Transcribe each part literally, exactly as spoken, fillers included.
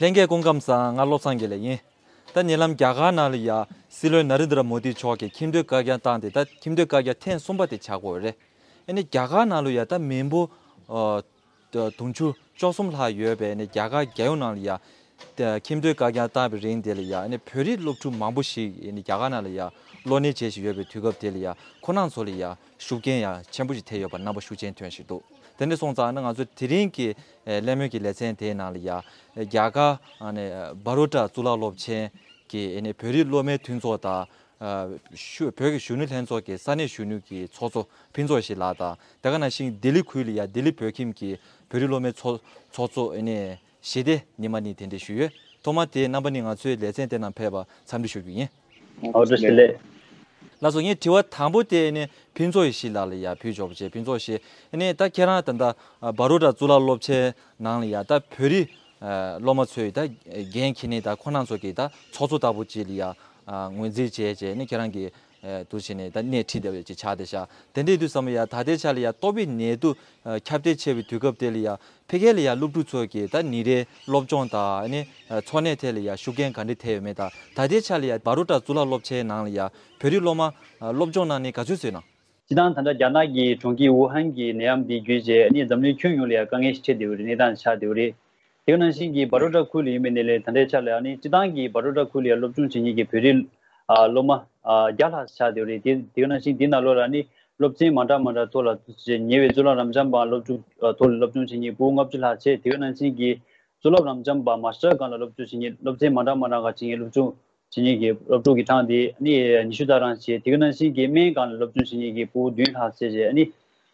ལྷན་རྒྱས་སྐུ་ཁམས་བཟང་། ང་བློ་བཟང་དགེ་ལེགས་ཡིན། ད་ཉེ་ལམ་རྒྱ་གར་ནང་ལ་ཡ་སྲིད་བློན་ན་རེན་དྲ་མོ་དི་མཆོག་གིས་ཁྱིམ་སྡོད་བཀའ་རྒྱ་བཏང་སྟེ། ད་ཁྱིམ་སྡོད་བཀའ་རྒྱ་ཐེངས་གསུམ་པ་དེ་ཆགས་ཀྱི་ཡོད་རེད། ཨ་ནི་རྒྱ་གར་ནང་ལ་ཡ་ད་མི་འབོར་ཨ་དུང་ཕྱུར་བཅུ་གསུམ་ལྷག་ཡོད་པའི་ཨ་ནི་རྒྱ་གར་རྒྱལ་ཡོངས་ནང་ལ་ཡ་ད་ཁྱིམ་སྡོད་བཀའ་རྒྱ་བཏང་བའི་རིང་དེ་ལ་ཡ་ཨ་ནི་བོད་རིགས་སློབ་ཕྲུག་མང་པོ་ཞིག་ཨ་ནི་རྒྱ་གར་ནང་ལ་ཡ་སློབ་གཉེར་བྱེད་བཞིན་ཡོད་པའི་དུས་སྐབས་དེ་ལ་ཡ་ཁོ་རང་ཚོ་ལ་ཡ་ཤུགས་རྐྱེན་ཡང་ཆེན་པོ་ཞིག་ཐེབས་ཡོད་པ་རྣམ་པ་ཤུགས་རྐྱེན་ཐོན་བཞིན་འདུག་དེ་འདྲ་སོང་ཙང་ཨ་ནི་ང་ཚོ་དེ་རིང་གི་ཨ་གླེང་མོལ་གྱི་ལེ་ཚན་དེའི་ནང་ལ་ཡ་རྒྱ་གར་ཨ་ནི་བྷ་རོ་ཌ་གཙུག་ལག་སློབ་ཆེན་གྱི་ཨ་ནི་བོད་རིགས་སློབ་མའི་མཐུན་ཚོགས་དང་། ཨ་ཞུ་བོད་ཀྱི་གཞོན་ནུ་ལྷན་ཚོགས་ཀྱི་ས་གནས་གཞོན་ནུ་གི་ཚོགས་གཙོ་ཕུན་ཚོགས་ཡེ་ཤེས་ལགས་དང་། དེ་ག་ནང་བཞིན་ལྡི་ལི་ཁུལ་ལ་ཡ་ལྡི་ལི་བོད་ཁྱིམ་གྱི་བོད་རིགས་སློབ་མའི་ཚོགས་ཚོགས་གཙོ་ཨ་ནི་ཞི་བདེ་ཉི་མ་ནི་གདན་འདྲེན་ཞུས་ཡོད། ཐོག་མར་དེ་རྣམ་པ་གཉིས་ང་ཚོའི་ལེ་ཚན་དེ་ནང་ཕེབས་པར་འཚམས་འདྲི་ཞུ་རྒྱུ་ཡིན། ཨོ་བཀྲ་ཤིས་བདེ་ལེགས། ལགས་སོ། ངའི་དྲི་བ་དང་པོ་དེ་ནི་ཕུན་ཚོགས་ཡེ་ཤེས་ལགས་ལ་ཡ་ཕུལ་ཆོག་པ་བྱས། ཕུན་ཚོགས་ཡེ་ཤེས། ཨ་ནི་ད་ཁྱེད་རང་ད་ལྟ་བྷ་རོ་ཌ་གཙུག་ལག་སློབ་ཆེན་ནང་ལ་ཡ་ད་བོད་རིགས་སློབ་མ་ཚོས་ད་འགན་འཁྱེར་ནས་ད་ཁོ་རང་ཚོ་གི་ད་ཚོགས་གཙོ་ལྟ་བུ་ཅིག་ལ་ཡ་ངོས་འཛིན་བྱས་བྱས་ནས་ཁྱེད་རང་གི་འདུག་བྱས་ནས་ད་སྣེ་ཁྲིད་བསྡད་པ་ཅིག་ཆགས་བསྡད་ཤག་དེ་འདྲའི་དུས་ཙམ་ལ་ཡ་ད་ལྟའི་ཆ་ལ་ཡ་ཏོག་དབྱིབས་ནད་དུག་ཁྱབ་གདལ་ཆེ་བའི་དུས་སྐབས་དེ་ལ་ཡ་ཕ་གི་ལ་ཡ་སློབ་ཕྲུག་ཚོ་གི་ད་ཉིན་རེའི་སློབ་སྦྱོང་དང་ཨ་ནི་འཚོ་གནས་ཐད་ལ་ཡ་ཤུགས་རྐྱེན་ག་འདྲ་ཐེབས་ཡོད་མེད་དང་། ད་ལྟའི་ཆ་ལ་ཡ་བྷ་རོ་ཌ་གཙུག་ལག་སློབ་ཆེན་ནང་ལ་ཡ་བོད་རིགས་སློབ་མ་སློབ་སྦྱོང་གནང་ནས་ག་ཚོད་བཟོས་ན། སྤྱིར་བཏང་ད་ལྟ་རྒྱ་ནག་གི་གྲོང་ཁྱེར་ཝུ་ཧན་གྱི་ནད་ཡམས་འདི་བརྒྱུད་བྱས་ཨ་ནི་འཛམ་གླིང་ཁྱོན་ཡོངས་ལ་ཡ་དཀའ་ངལ་ཞིག་འཕྲད་བསྡད་ཡོད་རེད། གནས་སྟངས་ཆགས་བསྡད་ཡོད་རེད། དེ་ག་ནང་བཞིན་གྱི་བྷ་རོ་ཌ་ཁུལ་ལ་ཡིན་པའི་གནས་ལས་ད་ལྟའི་ཆ་ལ་ཨ་ནི་སྤྱིར་བཏང་གི་བྷ་རོ་ཌ་ཁུལ་ལ་ཡ་སློབ་སྦྱོང་བྱེད་མཁན་གྱི་བོད་རིགས་ཨ་སློབ་མ་ཨ་བརྒྱ་ལྷག་ཆགས་བསྡད་ཡོད་རེད། དེ་དེ་ག་ནང་བཞིན་དེའི་ནང་ལོགས་ལ་ཨ་ནི་སློབ་ཚན་མ་འདྲ་མ་འདྲ་ཐོག་ལ་ཉེ་བའི་གཙུག་ལག་རབ་འབྱམས་པ་སློབ་ཕྲུག་ཨ་ཐོག་ལ་སློབ་སྦྱོང་བྱེད་མཁན་ཕྲུ་གུ་ལྔ་བཅུ་ལྷག་བྱས། དེ་ག་ནང་བཞིན་གྱི་གཙུག་ལག་རབ་འབྱམས་པ་མཱ་སི་ཊར་སྒང་ལ་སློབ་སྦྱོང་བྱེད་མཁན་སློབ་ཚན་མ་འདྲ་མ་འདྲ་ག་བྱེད་མཁན་སློབ་སྦྱོང་བྱེད་མཁན་གྱི་སློབ་ཕྲུག་གི་གྲངས་དེ་ཨ་ནི་ཉི་ཤུ་ལྟར་རང་བྱས། དེ་ག་ནང་བཞིན་གྱི་སྨན་སྒང་ལ་སློབ་སྦྱོང་བྱེད་མཁན་གྱི་ཕྲུ་གུ་བདུན་ལྷག་བྱས་རྗེས་ཨ་ནི་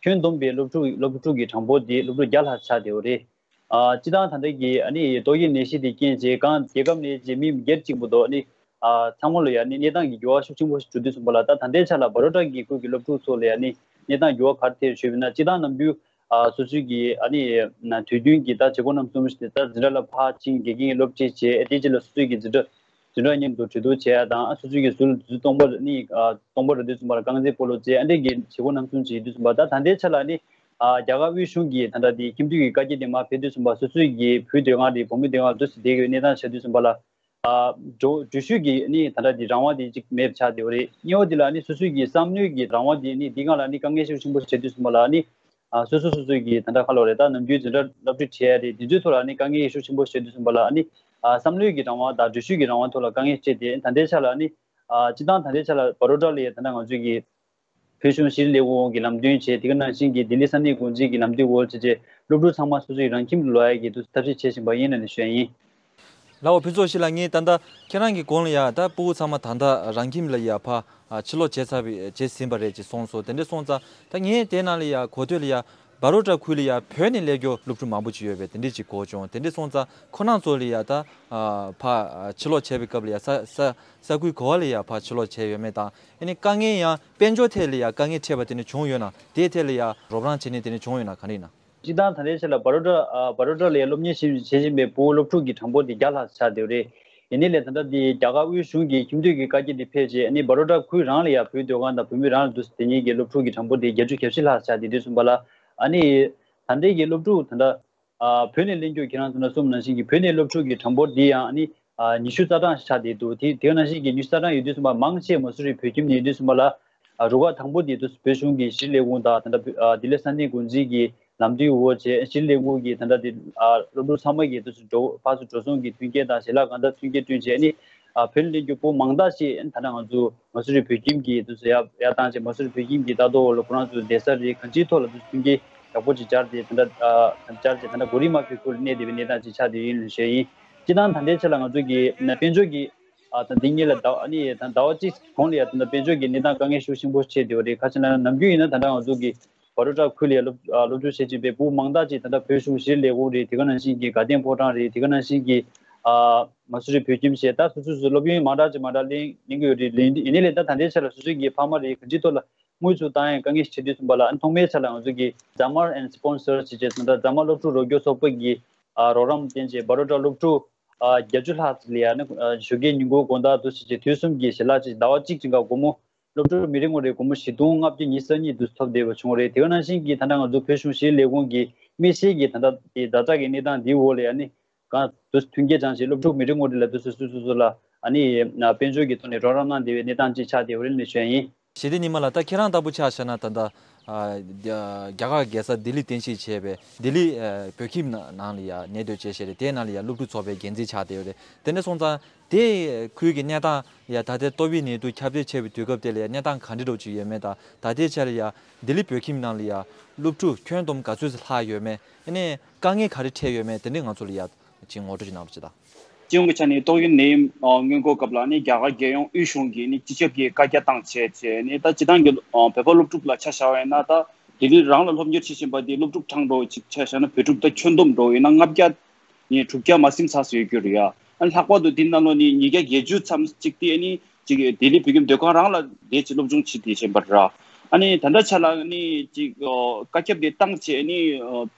ཁྱོན་བསྡོམས་པའི་སློབ་ཕྲུག་སློབ་ཕྲུག་གི་གྲངས་འབོར་དེ་སློབ་ཕྲུག་བརྒྱ་ལྷག་ཆགས་བསྡད་ཡོད་རེད། ཨ་སྤྱིར་བཏང་ད་ལྟ་གི་ཨ་ནི་ཏོག་དབྱིབས་ནད་གཞི་དེ་རྐྱེན་བྱས་གང་རྒྱལ་ཁབ་ནས་ཅིག་མི་སྒེར་གཅིག་པུ་དོ་ཨ་ནི་ཨ་ཚང་མ་ལ་ཡ་ཨ་ནི་གནས་སྟངས་ཀྱི་འགྱུར་བ་ཤུགས་ཆེན་པོ་ཞིག་འགྲོ་དུས་ཙམ་པ་ལ། ད་ད་ལྟའི་ཆ་ལ་བྷ་རོ་ཊ་གི་ཁུལ་གྱི་སློབ་ཕྲུག་ཚོ་ལ་ཡ་ཨ་ནི་གནས་སྟངས་འགྱུར་བ་ག་རེ་ཐེབས་ཞུས་པ་ན། སྤྱིར་བཏང་ནམ་རྒྱུན་ཨ་སོ་སོའི་གི་ཨ་ནི་ན་དུས་རྒྱུན་གྱི་ད་བྱེད་སྒོ་རྣམ་གསུམ་ཞིག་ད་འཛིན་གྲྭ་ལ་ཕར་ཕྱིན་དགེ་རྒན་གྱི་སློབ་ཁྲིད་བྱས། དེའི་རྗེས་ལ་སོ་སོའི་གི་འཛིན་གྲྭ་འཛིན་གྲྭ་མཉམ་དུ་གྲོས་བསྡུར་བྱས་ཡ་དང་། ཨ་སོ་སོའི་གི་ཟུར་ཟུར་སྟོང་པ་ནི་ཨ་སྟོང་པ་རེད་དུས་ཙམ་པ་ལ་རྐང་རྩེད་སྤོ་ལོ་བྱས། ཨ་འདྲས་ཀྱི་བྱེད་སྒོ་རྣམ་གསུམ་བྱེད་དུས་ཙམ་པ། ད་ད་ལྟའི་ཆ་ལ་ནི་ཨ་རྒྱ་གར་དབུས་གཞུང་གི་ད་ལྟ་དེ་ཁྱིམ་སྡོད་ཀྱི་བཀའ་རྒྱ་དེ་མར་ཕེབས་དུས་ཙམ་པ་སོ་སོའི་གི་བུ་སྡོད་ཁང་རེད་བུ་མོ་སྡོད་ཁང་དུ་སུ་བསྡད་ཀྱི་ཡོད་གནས་སྟངས་བྱས་དུས་ཙམ་པ་ལ། ཨ་འགྲོ་འགྲུལ་བཞུད་ཀྱི་ནི་ད་ལྟ་དེ་རང་དབང་དེ་གཅིག་མེད་པ་ཆགས་བསྡད་ཡོད་རེད། གཉིས་པ་དེ་ལ་ནི་སོ་སོའི་གི་བསམ་བློའི་གི་རང་དབང་དེ་ནི་འདི་སྒང་ལ་ནི་དཀའ་ངལ་ཤུགས་ཆེན་པོ་ཞིག་འཕྲད་དུས་ཙམ་པ་ལ་ནི་ཨ་སོ་སོ་སོ་སོའི་གི་ད་ལྟ་ཁ་ལོ་རེད། ད་ནམ་རྒྱུན་འཛིན་གྲྭ་སློབ་ཁྲིད་བྱས་ཡ་རེད། དེ་ཚོའི་ཐོག་ལ་ནི་དཀའ་ངལ་ཤུགས་ཆེན་པོ་ཞིག་འཕྲད་དུས་ཙམ་པ་ལ་ནི་ཨ་བསམ་བློའི་གི་རང་དབང་དང་འགྲུལ་བཞུད་ཀྱི་རང་དབང་ཐོག་ལ་དཀའ་ངལ་འཕྲད་དེ། ད་ལྟའི་ཆ་ལ་ནི་ཨ་སྤྱིར་བཏང་ད་ལྟའི་ཆ་ལ་བྷ་རོ་ཌ་ལ་ཡ་ད་ལྟ་ང་ཚོའི་གི་བོད་གཞུང་ཕྱིར་སླེབས་དགོས་ཀྱི་ལམ་སྟོན་བྱས། དེ་ག་ནང་བཞིན་གྱི་ལྡི་ལི་ས་གནས་འགོ་འཛིན་གྱི་ལམ་སྟོན་འོག་བྱས་རྗེས་སློབ་ཕྲུག་ཚང་མ་སོ་སོའི་རང་ཁྱིམ་དུ་ལོག་ཡ་གི་དུས་ཐབས་ཤེས་བྱེད་བཞིན་པ་ཡིན་ལབ་ནས་ཞུ་ཡ་ཡིན། ལགས་འོ། ཕུན་ཚོགས་ཡེ་ཤེས་ལགས། ངས་ད་ལྟ་ཁྱེད་རང་གི་གོང་ལ་ཡ་ད་ཕྲུ་གུ་ཚང་མ་ད་ལྟ་རང་ཁྱིམ་ལ་ཡ་ཕར་ཕྱིར་ལོག་བྱས་ཚར་བའི་བྱས་ཟིན་པ་རེད་ཅེས་གསུངས་སོང་། དེ་འདྲ་སོང་ཙང་ད་ངས་དེ་ནང་ལ་ཡ་གོ་ཐོས་ལ་ཡ་བྷ་རོ་ཌ་ཁུལ་ལ་ཡ་བོད་ནས་སླེབས་མཁན་སློབ་ཕྲུག་མང་པོ་ཅིག་ཡོད་པས་དེ་འདྲ་ཅིག་གོ་བྱུང་། དེ་འདྲ་སོང་ཙང་ཁོ་རང་ཚོ་ལ་ཡ་ད་ཕར་ཕྱིར་ལོག་བྱས་པའི་སྐབས་ལ་ཡ་ས་ས་ས་ཁུལ་ག་པ་ལ་ཡ་ཕར་ཕྱིར་ལོག་བྱས་ཡོད་མེད་དང་། ཨ་ནི་དཀའ་ངལ་ཡང་དཔལ་འབྱོར་ཐད་ལ་ཡང་དཀའ་ངལ་འཕྲད་པ་དེ་འདྲ་བྱུང་ཡོད་ན། དེའི་ཐད་ལ་ཡང་རོགས་རམ་བྱས་ནས་དེ་འདྲ་བྱུང་ཡོད་ན་ག་རེ་ཡིན་ན། སྤྱིར་བཏང་ད་ལྟའི་ཆ་ལ་བྷ་རོ་ཌ་ཨ་བྷ་རོ་ཌ་ལ་ཡང་སློབ་གཉེར་བྱེད་བྱེད་བཞིན་པའི་བོད་སློབ་ཕྲུག་གི་གྲངས་འབོར་དེ་བརྒྱ་ལྷག་ཆགས་བསྡད་ཡོད་རེད། ཡིན་ནའི་ལས་ད་ལྟ་དེ་རྒྱ་གར་དབུས་གཞུང་གི་ཁྱིམ་སྡོད་ཀྱི་བཀའ་རྒྱ་དེ་ཕེབས་རྗེས་ཨ་ནི་བྷ་རོ་ཌ་ཁུལ་རང་ལ་ཡང་བོད་སྡོད་ཁང་དང་བོད་མི་རང་ལ་འདུག་སེ་དེ་གཉིས་ཀྱི་སློབ་ཕྲུག་གི་གྲངས་འབོར་དེ་བརྒྱད་ཅུ་གྱ་བཞི་ལྷག་ཆགས་བསྡད་དུས་ཙམ་པ་ལ། ཨ་ནི་ད་ལྟའི་གི་སློབ་ཕྲུག་ད་ལྟ་ཨ་བོད་ནས་གླེང་རྒྱུ་ཁྱེད་རང་ཚོ་ན་གསུངས་ནང་བཞིན་གྱི་བོད་ནས་སློབ་ཕྲུག་གི་གྲངས་འབོར་འདི་ཡང་ཨ་ནི་ཨ་ཉི་ཤུ་རྩ་གྲངས་ཆགས་བསྡད་འདུག་དེ་དེ་ནང་བཞིན་གྱི་ཉི་ཤུ་རྩ་གྲངས་ཡོད་དུས་ཙམ་པ་མང་ཆེ་མ་སུ་རི་བོད་ཁྱིམ་ནས་ཡོད་དུས་ཙམ་པ་ལ་ཨ་རུ་ཁག་དང་པོ་དེ་དུས་བོད་གཞུང་གི་ཕྱིར་སླེབས་ཁུངས་དང་ད་ལྟ་བོད་ཨ་ལྡི་ལི་ས་གནས་འགོ་འཛིན་གྱི་ལམ་སྟོན་འོག་བྱས་ཕྱིར་སླེབས་ཁུངས་ཀྱི་ད་ལྟ་དེ་ཨ་སློབ་ཕྲུག་ཚང་མ་གི་དུས་སུ་འགྲོ་ཕར་ཚུར་འགྲོ་སོང་གི་མཐུན་རྐྱེན་དང་ཞལ་ལག་གང་དག་མཐུན་རྐྱེན་བསྐྲུན་བྱས་ནི་ཨ་བོད་ནས་གླེང་རྒྱུ་ཕྲུ་གུ་མང་དག་ཅིག་ད་ལྟ་ང་ཚོ་མ་སུ་རི་བོད་ཁྱིམ་གྱི་དུས་སུ་ཡར་ཡར་བཏང་བྱས་མ་སུ་རི་བོད་ཁྱིམ་གྱི་ལྟ་རྟོག་འོག་ལ་ཁོ་རང་ཚོ་བསྡད་ས་རེད། གང་ཅིའི་ཐོག་ལ་དུས་སུ་མཐུན་རྐྱེན་ཡག་པོ་ཅིག་སྦྱར་ཏེ་ད་ལྟ་ཨ་སྦྱར་བྱས་ད་ལྟ་གོ་རིམ་མ་ཕུད་ཁུལ་གནས་བསྡད་པའི་གནས་སྟངས་ཅིག་ཆགས་བསྡད་ཡོད་ལུགས་བཤད་ཡིན། སྤྱིར་བཏང་ད་ལྟའི་ཆ་ལ་ང་ཚོ་གི་དཔལ་འབྱོར་གྱི་ཨ་ད་འདི་གཉིས་ལ་ཟླ་ཨ་ནི་ད་ཟླ་བ་གཅིག་གོང་ལ་ཡ་ད་ལྟ་དཔལ་འབྱོར་གྱི་གནས་སྟངས་དཀའ་ངལ་ཤུགས་ཆེན་པོ་འཕྲད་བསྡད་པ་རེད། ག་ཅི་ལབ་ན་ནམ་རྒྱུན་ཡིན་ན་ད་ལྟ་ང་ཚོ་གི་བྷ་རོ་ཊ་ཁུལ་ལ་ཡ་སློབ་ཨ་སློབ་སྦྱོང་བྱེད་བཞིན་པའི་ཕྲུ་གུ་མང་དག་ཅིག་ད་ལྟ་བོད་གཞུང་ཕྱིར་སླེབས་ཁུངས་རེད། དེ་ག་ནང་བཞིན་གྱི་དགའ་ལྡན་ཕོ་བྲང་རེད། དེ་ག་ནང་བཞིན་གྱི་ཨ་མ་སུ་རི་བོད་ཁྱིམ་བྱས་ད་སོ་སོ་སོ་སློབ་ཡོན་མང་དྲགས་ཅིག་མང་དྲགས་ལེན་ལེན་གྱི་ཡོད་རེད། ལེན་ཡིན་ནའི་ལས་ད་ད་ལྟའི་ཆ་ལ་སོ་སོའི་གི་ཕ་མ་རེད། གང་ཅིའི་ཐོག་ལ་དངུལ་ཚུར་བཏང་ཡང་དཀའ་ངལ་ཞིག་འཕྲད་དུས་ཙམ་པ་ལ་ཨ་ནི་ཐོག་མའི་ཆ་ལ་ང་ཚོ་གི་Zamar and Sponsor ཞེས་བྱས་ཙང་ད་ཛ་མར་སློབ་ཕྲུག་རོགས་སྐྱོར་ཚོགས་པ་གི་ཨ་རོགས་རམ་བརྟེན་བྱས་བྷ་རོ་ཊ་སློབ་ཕྲུག་ཨ་བརྒྱད་ཅུ་ལྷག་ལ་ཡ་ནི་ཨ་ཞོགས་ཀའི་ཉིན་གུང་དགོང་དག་དུ་ཞེས་བྱས་དུས་གསུམ་གྱི་ཞལ་ལག་ཅིག་ཟླ་བ་གཅིག་ཅིག་ག་སྒོར་མོ་སློབ་ཕྲུག་མི་རེ་ངོ་རེ་སྒོར་མོ་བཞི་སྟོང་ལྔ་བརྒྱ་ཉི་ཤུ་རྩ་གཉིས་དུ་ཐོབ་བསྡད་པ་བྱུང་བ་རེད། དེ་ག་ནང་བཞིན་གྱི་ད་ལྟ་ང་ཚོ་བོད་གཞུང་ཕྱིར་སླེབས་ཁུངས་ཀྱི་དམིགས་བསལ་གྱི་ད་ལྟ་དེ་བདག་ཅག་གི་གནས་སྟངས་འདིའི་འོག་ལ་ཡ་ནི་ གང་དུ་མཐུན་རྐྱེན་ཅང་ཞིག་སློབ་ཕྲུག་མི་རེ་ངོ་རེ་ལ་དུ་སུ་སུ་སུ་སུ་ལ་ཨ་ནི་དཔལ་འབྱོར་གྱི་ཐོག་ནས་རོགས་རམ་གནང་བདེ་བའི་གནས་སྟངས་ཅིག་ཆགས་བདེ་བ་རེད་ལས་ཞུ་ཡ་ཡིན། ཞི་བདེ་ཉི་མ་ལགས། ད་ཁྱེད་རང་ལྟ་བུ་ཆ་བཞག་ན་ད་ལྟ་ཨ་རྒྱ་རྒྱ་གར་རྒྱལ་ས་ལྡི་ལི་རྟེན་གཞི་བྱས་པའི་ལྡི་ལི་ཨ་བོད་ཁྱིམ་ནང་ནང་ལ་ཡ་གནས་སྡོད་བྱས་བྱས་རེད། དེའི་ནང་ལ་ཡ་སློབ་ཕྲུག་ཚོགས་པའི་འགན་འཛིན་ཆགས་བསྡད་ཡོད་རེད། དེ་འདྲ་སོང་ཙང་དེ་ཁུལ་གྱི་གནས་སྟངས་ཡ་ད་ལྟའི་ཏོག་དབྱིབས་ནད་དུག་ཁྱབ་གདལ་ཆེ་བའི་དུས་སྐབས་དེ་ལ་ཡ་གནས་སྟངས་ག་འདྲ་འདྲ་བོ་ཅིག་ཡོད་མེད་དང་། ད་ལྟའི་ཆ་ལ་ཡ་ལྡི་ལི་བོད་ཁྱིམ་ནང་ལ་ཡ་སློབ་ཕྲུག་ཁྱོན་བསྡོམས་ག་ཚོད་ཙམ་ལྷག་ཡོད་མེད། ཨ་ནི་དཀའ་ངལ་ག་རེ་འཕྲད་ཡོད་མེད། དེ་འདྲ་ང་ཚོ་ལ་ཡ་ཅིག་ངོ་སྤྲོད་ཅིག་གནང་རོགས་བྱེད་དང་། སྤྱི་ཡོངས་ཀྱི་ཆ་ནས་ཏོག་དབྱིབས་ནད་ཡམས་སྔོན་འགོག་སྐབས་ལ་ནི་རྒྱ་གར་རྒྱལ་ཡོངས་དབུས་གཞུང་གིས་ནི་སྤྱི་ཁྱབ་ཀྱི་བཀའ་རྒྱ་བཏང་བྱས་བྱས་ནི་ད་སྤྱི་བཏང་གི་བོད་པ་སློབ་ཕྲུག་ལ་ཆ་བཞག་པ་ཡིན་ན། ད་ལྡི་ལི་རང་ལ་སློབ་གཉེར་བྱེད་བཞིན་པ་དེ་སློབ་ཕྲུག་གྲངས་འགྲོ་ཅིག་ཆ་བཞག་ན་བོད་ཕྲུག་ད་ཁྱོན་བསྡོམས་འགྲོ་ཡིན་ན་ལྔ་བརྒྱ་ནས་དྲུག་བརྒྱ་མ་ཟིན་ཚར་སོང་ཡོད་རྒྱུ་རེད་ཡ། ཨ་ལྷག་པར་དུ་འདི་ནང་ལོགས་ནི་ཉིས་བརྒྱ་བརྒྱད་ཅུ་ཙམ་ཅིག་དེ་ནི་ཅིག་ལྡི་ལི་བོད་ཁྱིམ་སྡོད་ཁང་རང་ལ་བསྡད་ཅིག་སློབ་སྦྱོང་བྱེད་བསྡད་བཞིན་པ་རེད། ཨ་ནི་ད་ལྟ་ཆ་ལ་ནི་ཅིག་བཀའ་ཁྱབ་དེ་བཏང་བྱས་ནི་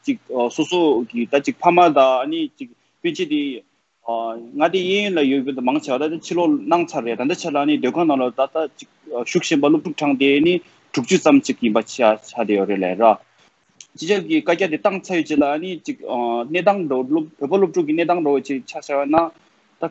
ཅིག་སོ་སོ་གི་ད་ཅིག་ཕ་མ་དང་ཨ་ནི་ཅིག་སྤུན་མཆེད་དེ་ཨ་མངའ་སྡེ་གཡས་གཡོན་ལ་ཡོད་པའི་མང་ཆེ་བ་ད་ཕྱིར་ལོག་གནང་ཚར་རེད། ད་ལྟ་ཆ་ལ་ནི་སྡོད་ཁང་ནང་ལ་ད་ལྟ་ཅིག་བཞུགས་བཞིན་པ་སློབ་ཕྲུག་གྲངས་དེ་ནི་དྲུག་ཅུ་ཙམ་ཅིག་ཡིན་པ་ཆ་ཆ་བསྡད་ཡོད་རེད་ལས་ར། སྤྱི་ཁྱབ་ཀྱིས་བཀའ་རྒྱ་དེ་བཏང་ཚར་ཡོད་ཅིག་ལ་ནི་ཅིག་གནས་སྟངས་འགྲོ་སློབ་བོད་པ་སློབ་ཕྲུག་གི་གནས་སྟངས་འགྲོ་ཅིག་ཆ་བཞག་ན་ད་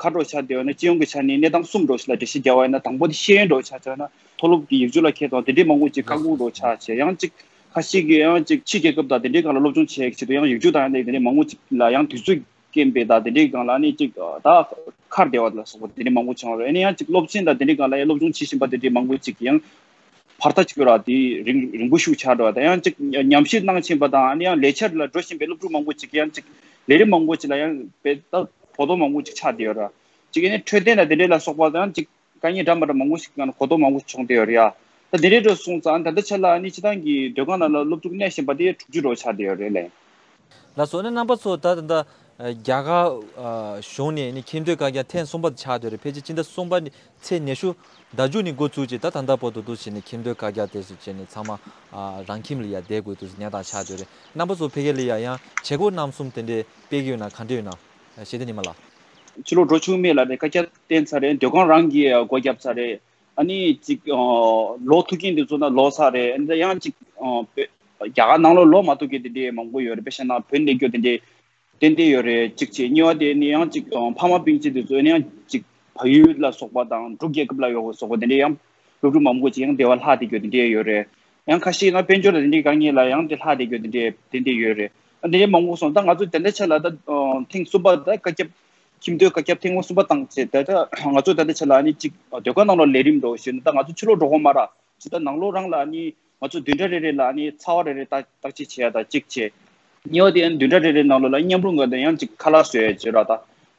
ཁ་འགྲོ་ཆ་བསྡད་ཡོད་ན་སྤྱི་ཡོངས་ཀྱི་ཆ་ནས་གནས་སྟངས་གསུམ་འགྲོ་ཞིག་ལ་འགྲེལ་བཤད་རྒྱག་པ་ཡིན་ན། དང་པོ་དེ་ཤེས་ཡོན་འགྲོ་ཆ་བཞག་ན་མཐོ་སློབ་ཀྱི་ཡིག་རྒྱུགས་ལ་ཁེལ་དང་དེ་འདྲའི་མང་པོ་ཅིག་བཀག་འགོག་འགྲོ་ཆ་བྱས། ཡང་ཅིག་ཁ་ཤས་ཀྱིས་ཡང་ཅིག་ཕྱི་རྒྱལ་ཁབ་དང་དེ་འདྲའི་སྒང་ལ་སློབ་སྦྱོང་བྱེད་ཡག་ཆེད་དུ་ཡང་ཡིག་རྒྱུགས་དང་ཡང་དེ་འདྲའི་མང་པོ་ཅིག་ལ་ཡང་དུས་ཚོད་རྐྱེན་པས་ད་དེ་འདྲའི་སྒང་ལ་ནི་ཅིག་ད་ཁར་བསྡད་པ་ལ་སོགས་པ་དེ་འདྲའི་མང་པོ་བྱུང་བ་རེད། ཨ་ནི་ཡང་ཅིག་སློབ་ཆེན་དང་དེ་འདྲའི་སྒང་ལ་ཡང་སློབ་སྦྱོང་བྱེད་བཞིན་པ་དེ་འདྲའི་མང་པོ་ཅིག་ཡང་བར་ཐག་ཅིག་ར་དེ་རིང་རིང་པོ་ཤུགས་ཆགས་འགྲོ་བ་དང་། ཡང་ཅིག་ཉམས་ཞིབ་གནང་བཞིན་པ་དང་། ཨ་ནི་ཡང་ལས་འཆར་ལ་འགྲོ་བཞིན་པའི་སློབ་ཕྲུག་མང་པོ་ཅིག་ཡང་ཅིག་ལས་རིམ་མང་པོ་ཅིག་ལ་ཡང་དཔེ་ད་གོ་རྟོགས་མང་པོ་ཅིག་ཆགས་བསྡད་ཡོད་ར། ཅིག་ཨ་ནི་འཕྲོད་བསྟེན་དང་དེ་འདྲའི་ལ་སོགས་པ་དང་ཅིག་དཀའ་ངལ་འདྲ་མི་འདྲ་མང་པོ་ཞིག་གང་གོ་རྟོགས་མང་པོ་བྱུང་བསྡད་ཡོད་རེད་ཡ། ད་དེ་འདྲའི་འགྲོ་སོང་ཙང་ད་ལྟ་ཆ་ལ་ཨ་ནི་སྤྱི་བཏང་གི་སྡོད་ཁང་ནང་ལ་སློབ་ཕྲུག་གནས་བཞིན་པ་དེ་དྲུག་ཅུ་རེ་ཆགས་བསྡད་ཡོད་རེད་ལགས། ལགས་སོ། ཨ་ནི་རྣམ་པ་ཚོ་ད་ད་ལྟ་རྒྱ་གར་གཞུང་ནས་ནི་ཁྱིམ་སྡོད་བཀའ་རྒྱ་ཐེངས་གསུམ་པ་ཆགས་བསྡད་རེད། ཕལ་ཆེར་སྤྱི་ཟླ་གསུམ་པ་ནས་ཚེས་ཉི་ཤུ་ཟླ་མཇུག་ནས་འགོ་བཙུགས་བྱས་ད་ད་ལྟ་བར་དུ་འདུག་བྱས་ནས་ཁྱིམ་སྡོད་བཀའ་རྒྱ་དེ་ཚོ་བྱས་ནས་ཚང་མ་རང་ཁྱིམ་ལ་ཡ་བསྡད་དགོས་འདུག་གནས་སྟངས་ཆགས་བསྡད་རེད། རྣམ་པ་ཚོ་ཕ་གི་ལ་ཡ་ཡང་བྱེད་སྒོ་རྣམ་གསུམ་དེ་འདྲས་སྤེལ་གྱི་ཡོད་ན་ག་འདྲས་ཡོད་ན། ཞི་བདེ་ཉི་མ་ལགས། ཕྱི་ལོགས་འགྲོ་ཆོག་མེད་ལབ་ནས་བཀའ་རྒྱ་བཏོན་ཚར་རེད། སྡོད་ཁང་རང་གིས་སྒོ་བརྒྱབ་ཚར་རེད། ཨ་ནི་ཅིག་ཨ་ལོག་ཐུབ་མཁན་དེ་ཚོ་ན་ལོག་ཚར་རེད། ཨ་ནི་ཡང་ཅིག་ཨ་བོད་རྒྱ་གར་ནང་ལོགས་ལོག་མ་ཐུབ་མཁན་དེ་འདྲས་མང་པོ་ཡོད་རེད། དཔེ་བཞག་ན་བོད་གནས་སྐྱོ་དེ་འདྲས་ཏན་ཏན་ཡོད་རེད། གཅིག་བྱས། གཉིས་པ་དེ་ནི་ཡང་ཅིག་ཨ་ཕ་མ་སྤུན་མཆེད་དེ་ཚོ་ནི་ཡང་ཅིག་བལ་ཡུལ་ལ་སོགས་པ་དང་འབྲུག་རྒྱལ་ཁབ་ལ་ཡོད་པ་སོགས་པ་དེ་འདྲས་ཡང་སློབ་ཕྲུག་མང་པོ་ཅིག་ཡང་སྡེ་བ་ལྷག་བསྡད་རྒྱུ་དེ་འདྲས་ཡོད་རེད། ཡང་ཁ་ཤས་ང་དཔལ་འབྱོར་དང་དེ་འདྲའི་དཀའ་ངལ་ལ་ཡང་དེ་ལྷག་བསྡད་རྒྱུ་དེ་འདྲས་དེ་འདྲས་ཡོད་རེད། ཨ་དེ་འདྲས་མང་པོ་སོང་ད་ང་ཚོ་དེ་འདྲ་ཆ་ལ་ད་ཨ་ཐེངས་གསུམ་པ་ད་བཀའ་ཁྱབ་ཁྱིམ་སྡོད་བཀའ་ཁྱབ་ཐེངས་གསུམ་པ་བཏང་བྱས། ད་ད་ང་ཚོ་ད་ལྟ་ཆ་ལ་ཨ་ནི་ཅིག་སྡོད་ཁང་ནང་ལ་ལས་རིམ་འགྲོ་བཞིན་ད་ང་ཚོ་ཕྱི་ལོགས་འགྲོ་དགོས་མ་རེད། ཇི་ལྟར་ནང་ལོགས་རང་ལ་ནི་ང་ཚོ་བདུན་ཕྲག་རེ་རེ་ལ་ནི་ཚ་བ་རེ་རེ་བརྟག་བརྟག་དཔྱད་བྱེད་ཡ་ད་གཅིག་བྱས། གཉིས་པ་དེ་ཡང་བདུན་ཕྲག་རེ་རེ་ནང་ལོགས་ལ་མཉམ་རུབ་ངང་དུ་ཡང་གཅིག་ཁ་ལག་བཟོ་ཡ་བྱེད་ར། ད་